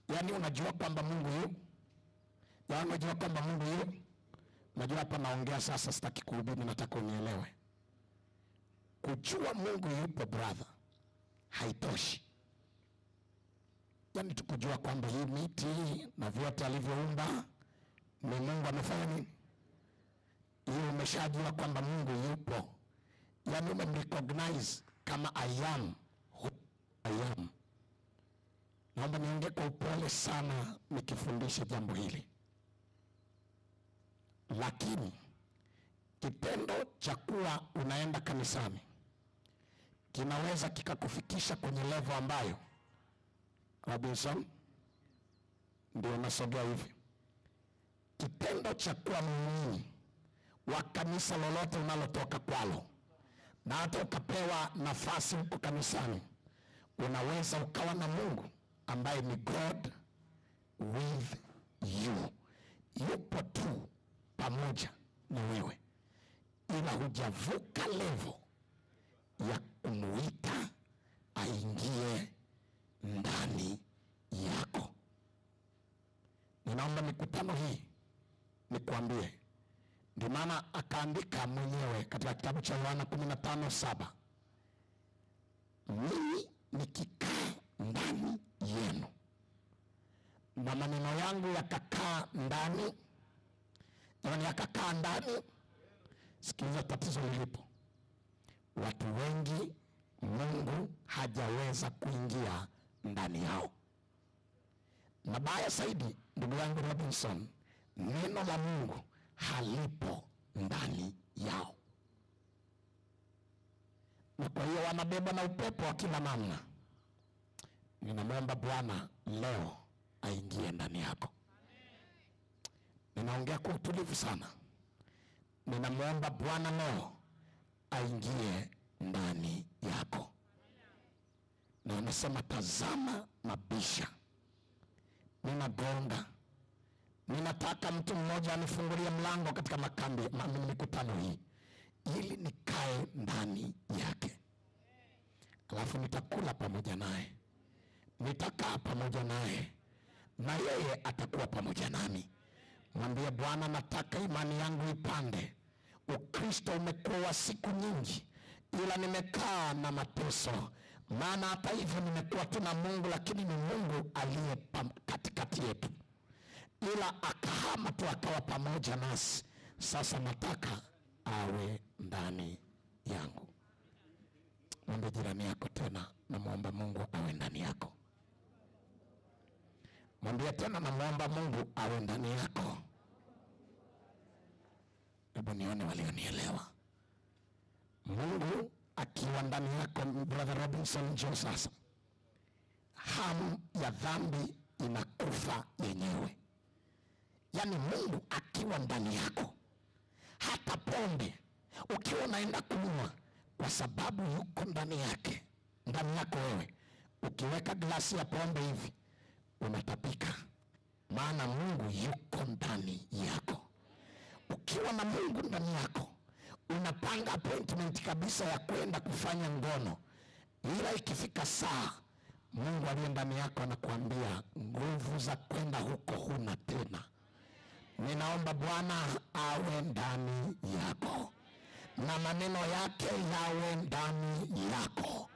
Yaani unajua kwamba Mungu yu, yaani unajua kwamba Mungu yu. Najua hapa naongea sasa, sitaki kuhubiri, nataka unielewe. Kujua Mungu yupo brother, haitoshi. Yaani tukujua kwamba hii miti na vyote alivyoumba ni Mungu amefanya nini? Hiyo umeshajua kwamba Mungu yupo, yaani umemrecognize kama I am who I am. Naomba niongee kwa upole sana nikifundisha jambo hili, lakini kitendo cha kuwa unaenda kanisani kinaweza kikakufikisha kwenye level ambayo Robinson ndio nasogea hivi. Kitendo cha kuwa muumini wa kanisa lolote unalotoka kwalo, na hata ukapewa nafasi huko kanisani, unaweza ukawa na Mungu ambaye ni God with you, yupo tu pamoja na wewe, ila hujavuka level ya kumuita aingie ndani yako. Ninaomba mikutano hii nikuambie, ndio maana akaandika mwenyewe katika kitabu cha Yohana 15:7, mimi nikikaa ndani yenu na maneno yangu yakakaa ndani, yaani yakakaa ndani. Sikiliza tatizo lilipo, watu wengi Mungu hajaweza kuingia ndani yao. Na baya zaidi, ndugu yangu Robinson, neno la Mungu halipo ndani yao, na kwa hiyo wanabebwa na upepo wa kila namna. Ninamwomba Bwana leo aingie ndani yako. Ninaongea kwa utulivu sana. Ninamwomba Bwana leo aingie ndani yako. Na anasema tazama, nabisha, ninagonga, ninataka mtu mmoja anifungulie mlango katika makambi mikutano hii, ili nikae ndani yake, alafu nitakula pamoja naye, nitakaa pamoja naye, na yeye atakuwa pamoja nami. Mwambie Bwana, nataka imani yangu ipande. Ukristo umekuwa wa siku nyingi, ila nimekaa na mateso. Maana hata hivyo nimekuwa tu na Mungu, lakini ni Mungu aliye katikati yetu, ila akahama tu akawa pamoja nasi. Sasa nataka awe ndani yangu. Mwambie jirani yako tena, namwomba Mungu awe ndani yako. Mwambie tena, namwomba Mungu awe ndani yako. Hebu nione walionielewa. Mungu akiwa ndani yako, Brother Robinson, njoo sasa. Hamu ya dhambi inakufa yenyewe. Yaani Mungu akiwa ndani yako, hata pombe ukiwa unaenda kunywa, kwa sababu yuko ndani yake, ndani yako wewe, ukiweka glasi ya pombe hivi unatapika, maana Mungu yuko ndani yako. Ukiwa na Mungu ndani yako, unapanga appointment kabisa ya kwenda kufanya ngono, ila ikifika saa, Mungu aliye ndani yako anakuambia nguvu za kwenda huko huna tena. Ninaomba Bwana awe ndani yako na maneno yake yawe ndani yako.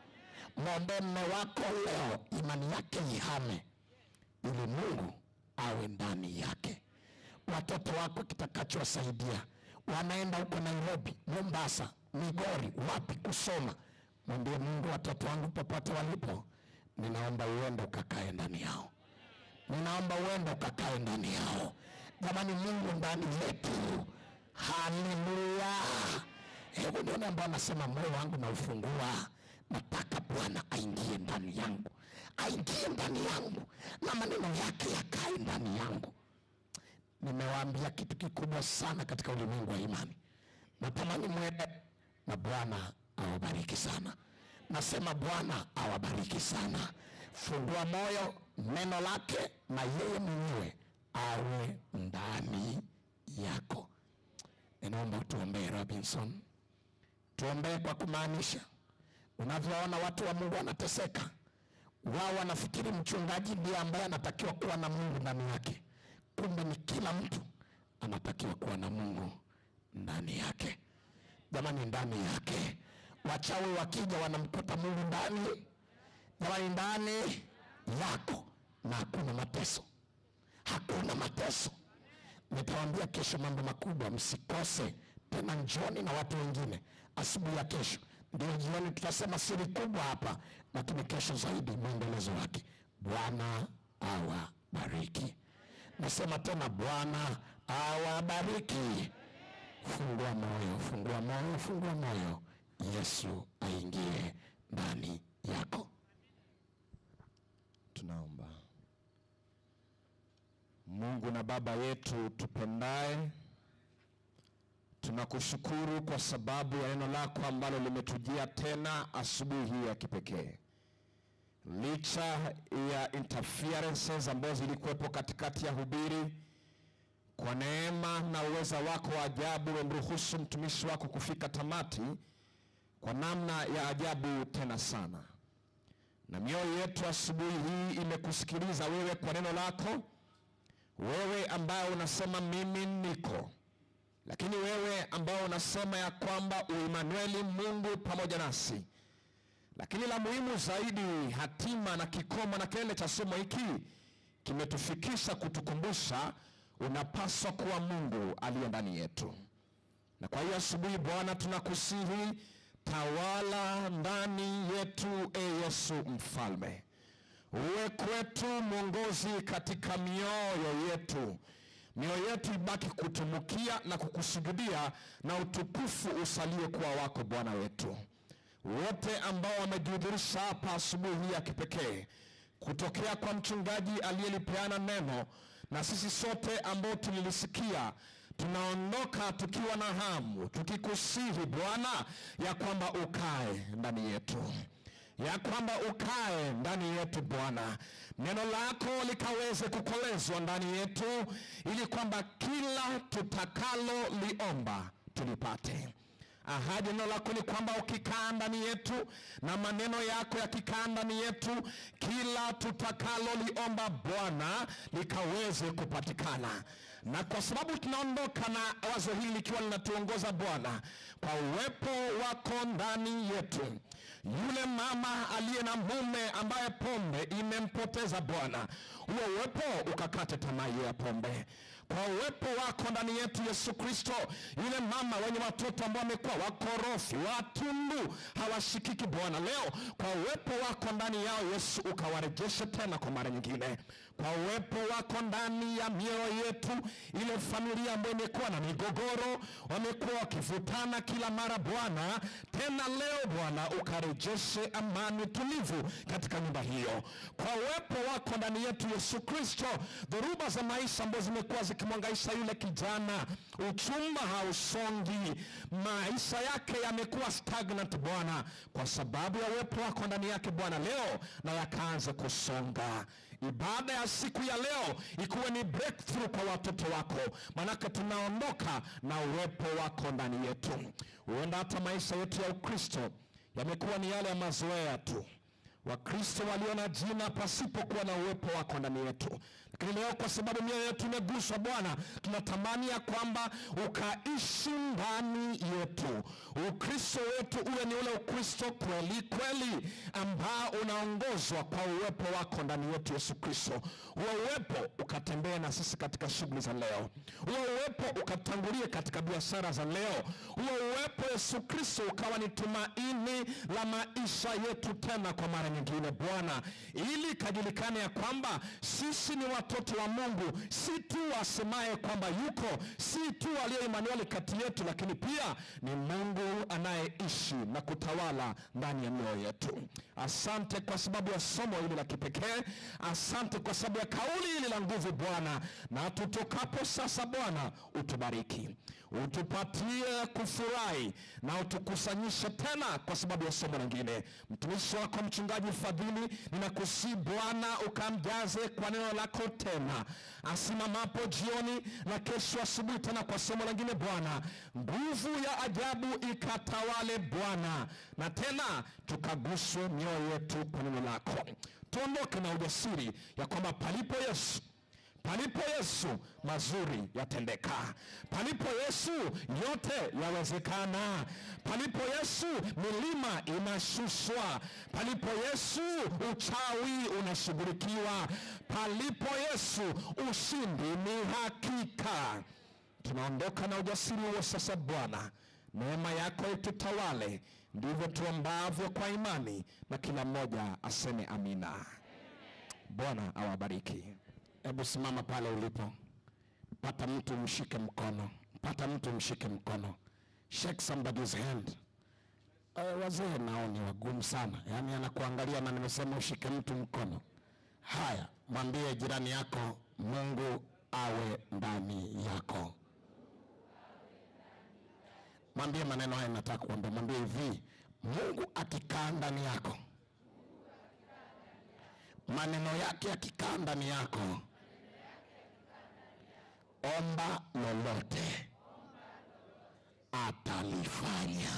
Mwombe mume wako leo imani yake ihame, ili Mungu awe ndani yake. Watoto wako kitakachowasaidia, wanaenda huko Nairobi, Mombasa, Migori, wapi kusoma, mwambie Mungu, watoto wangu popote walipo, ninaomba uende ukakae ndani yao. Ninaomba uende ukakae ndani yao. Jamani, Mungu ndani yetu. Haleluya! Hebu nione ambao anasema moyo wangu naufungua, nataka Bwana aingie ndani yangu, aingie ndani yangu na maneno yake yakae ndani yangu. Nimewaambia kitu kikubwa sana katika ulimwengu wa imani. Natamani mwende na Bwana awabariki sana. Nasema Bwana awabariki sana. Fungua moyo, neno lake na yeye mwenyewe awe ndani yako. Ninaomba tuombee Robinson. Tuombee kwa kumaanisha. Unavyoona watu wa Mungu wanateseka, wao wanafikiri mchungaji ndiye ambaye anatakiwa kuwa na Mungu ndani yake. Kumbe ni kila mtu anatakiwa kuwa na Mungu ndani yake. Jamani, ndani yake. Wachawi wakija wanamkuta Mungu ndani. Jamani, ndani yako, na hakuna mateso. Hakuna mateso. Nitawaambia kesho mambo makubwa, msikose tena. Njoni na watu wengine asubuhi ya kesho, ndio jioni tutasema siri kubwa hapa, lakini kesho zaidi mwendelezo wake. Bwana awabariki. Nasema tena, Bwana awabariki. Fungua moyo, fungua moyo, fungua moyo, Yesu aingie ndani yako. Tunaomba. Mungu na Baba yetu tupendaye, tunakushukuru kwa sababu ya neno lako ambalo limetujia tena asubuhi hii ya kipekee. Licha ya interferences ambazo zilikuwepo katikati ya hubiri, kwa neema na uweza wako wa ajabu umemruhusu mtumishi wako kufika tamati kwa namna ya ajabu tena sana. Na mioyo yetu asubuhi hii imekusikiliza wewe kwa neno lako, wewe ambaye unasema mimi niko, lakini wewe ambao unasema ya kwamba Uimanueli, Mungu pamoja nasi. Lakini la muhimu zaidi, hatima na kikomo na kilele cha somo hiki kimetufikisha kutukumbusha unapaswa kuwa Mungu aliye ndani yetu. Na kwa hiyo asubuhi Bwana, tunakusihi tawala ndani yetu, e Yesu Mfalme. Uwe kwetu mwongozi katika mioyo yetu. Mioyo yetu ibaki kutumukia na kukusujudia, na utukufu usalie kuwa wako Bwana wetu. Wote ambao wamejihudhurisha hapa asubuhi hii ya kipekee, kutokea kwa mchungaji aliyelipeana neno na sisi sote ambao tulilisikia, tunaondoka tukiwa na hamu, tukikusihi Bwana ya kwamba ukae ndani yetu, ya kwamba ukae ndani yetu Bwana, neno lako likaweze kukolezwa ndani yetu, ili kwamba kila tutakalo liomba tulipate. Ahadi neno lako ni kwamba ukikaa ndani yetu na maneno yako yakikaa ndani yetu, kila tutakalo liomba Bwana likaweze kupatikana. Na kwa sababu tunaondoka na wazo hili likiwa linatuongoza Bwana, kwa uwepo wako ndani yetu, yule mama aliye na mume ambaye pombe imempoteza Bwana, huo uwepo ukakate tamaa ya pombe. Kwa uwepo wako ndani yetu Yesu Kristo, yule mama wenye watoto ambao wamekuwa wakorofi, watundu, hawashikiki Bwana, leo kwa uwepo wako ndani yao Yesu ukawarejeshe tena kwa mara nyingine. Kwa uwepo wako ndani ya mioyo yetu, ile familia ambayo imekuwa na migogoro, wamekuwa wakivutana kila mara Bwana, tena leo Bwana ukarejeshe amani tulivu katika nyumba hiyo. Kwa uwepo wako ndani yetu Yesu Kristo, dhoruba za maisha ambazo zimekuwa zikimwangaisha yule kijana, uchumba hausongi, maisha yake yamekuwa stagnant Bwana, kwa sababu ya uwepo wako ndani yake Bwana, leo na yakaanza kusonga. Ibada ya siku ya leo ikuwe ni breakthrough kwa watoto wako, manake tunaondoka na uwepo wako ndani yetu. Huenda hata maisha yetu ya Ukristo yamekuwa ni yale ya mazoea tu, Wakristo walio na jina pasipokuwa na uwepo wako ndani yetu. Lakini leo kwa sababu mioyo yetu imeguswa Bwana, tunatamani ya kwamba ukaishi ndani yetu. Ukristo wetu uwe ni ule Ukristo kweli kweli ambao unaongozwa kwa uwepo wako ndani yetu Yesu Kristo. Huo uwepo ukatembee na sisi katika shughuli za leo. Huo uwepo ukatangulie katika biashara za leo. Huo uwepo Yesu Kristo ukawa ni tumaini la maisha yetu tena kwa mara nyingine. nyingine Bwana, ili kajulikane ya kwamba sisi ni watoto wa Mungu, si tu asemaye kwamba yuko, si tu aliye Emmanuel kati yetu, lakini pia ni Mungu anayeishi na kutawala ndani ya mioyo yetu. Asante kwa sababu ya somo hili la kipekee, asante kwa sababu ya kauli hili la nguvu Bwana, na tutokapo sasa Bwana utubariki, utupatie kufurahi na utukusanyishe tena kwa sababu ya somo lingine. Mtumishi wako Mchungaji Fadhili, ninakusihi Bwana ukamjaze kwa neno lako tena, asimamapo jioni na kesho asubuhi tena kwa somo lingine Bwana, nguvu ya ajabu ikatawale Bwana, na tena tukaguswe mioyo yetu kwa neno lako. Tuondoke na ujasiri ya kwamba palipo Yesu, palipo Yesu mazuri yatendeka, palipo Yesu yote yawezekana, palipo Yesu milima inashushwa, palipo Yesu uchawi unashughulikiwa, palipo Yesu ushindi ni hakika. Tunaondoka na ujasiri huo sasa Bwana, neema yako itutawale, ndivyo tuombavyo kwa imani, na kila mmoja aseme amina. Bwana awabariki. Hebu simama pale ulipo, pata mtu mshike mkono, pata mtu mshike mkono, shake somebody's hand. Wazee nao ni wagumu sana, yaani anakuangalia na nimesema ushike mtu mkono. Haya, mwambie jirani yako, Mungu awe ndani yako. Mwambie maneno haya, nataka kuambia, mwambie hivi, Mungu akikaa ndani yako, maneno yake yakikaa ndani yako, omba lolote atalifanya.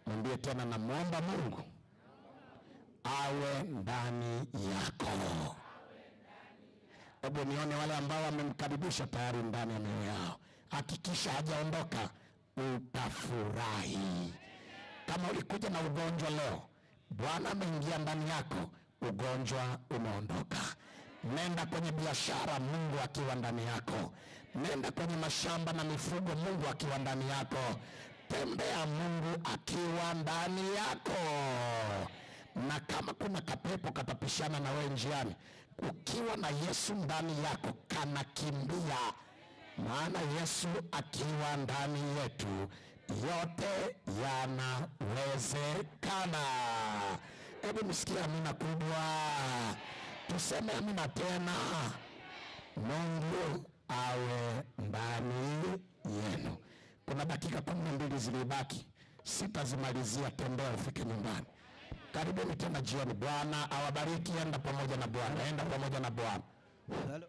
Mwambie tena, namwomba Mungu awe ndani yako. Hebu nione wale ambao wamemkaribisha tayari ndani ya mioyo yao. Hakikisha hajaondoka, utafurahi. Kama ulikuja na ugonjwa leo, Bwana ameingia ndani yako, ugonjwa umeondoka. Nenda kwenye biashara, Mungu akiwa ndani yako. Nenda kwenye mashamba na mifugo, Mungu akiwa ndani yako. Tembea, Mungu akiwa ndani yako. Na kama kuna kapepo katapishana na wewe njiani, ukiwa na Yesu ndani yako kanakimbia. Maana Yesu akiwa ndani yetu, yote yanawezekana. Hebu msikie amina kubwa, tuseme amina tena. Mungu awe ndani yenu. Kuna dakika 12 zilibaki, sitazimalizia. Tembea ufike nyumbani. Karibuni tena jioni. Bwana awabariki. Enda pamoja na Bwana, enda pamoja na Bwana. Hello.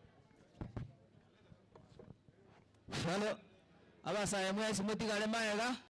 Hello. Abasaye mwesi mutigale maega.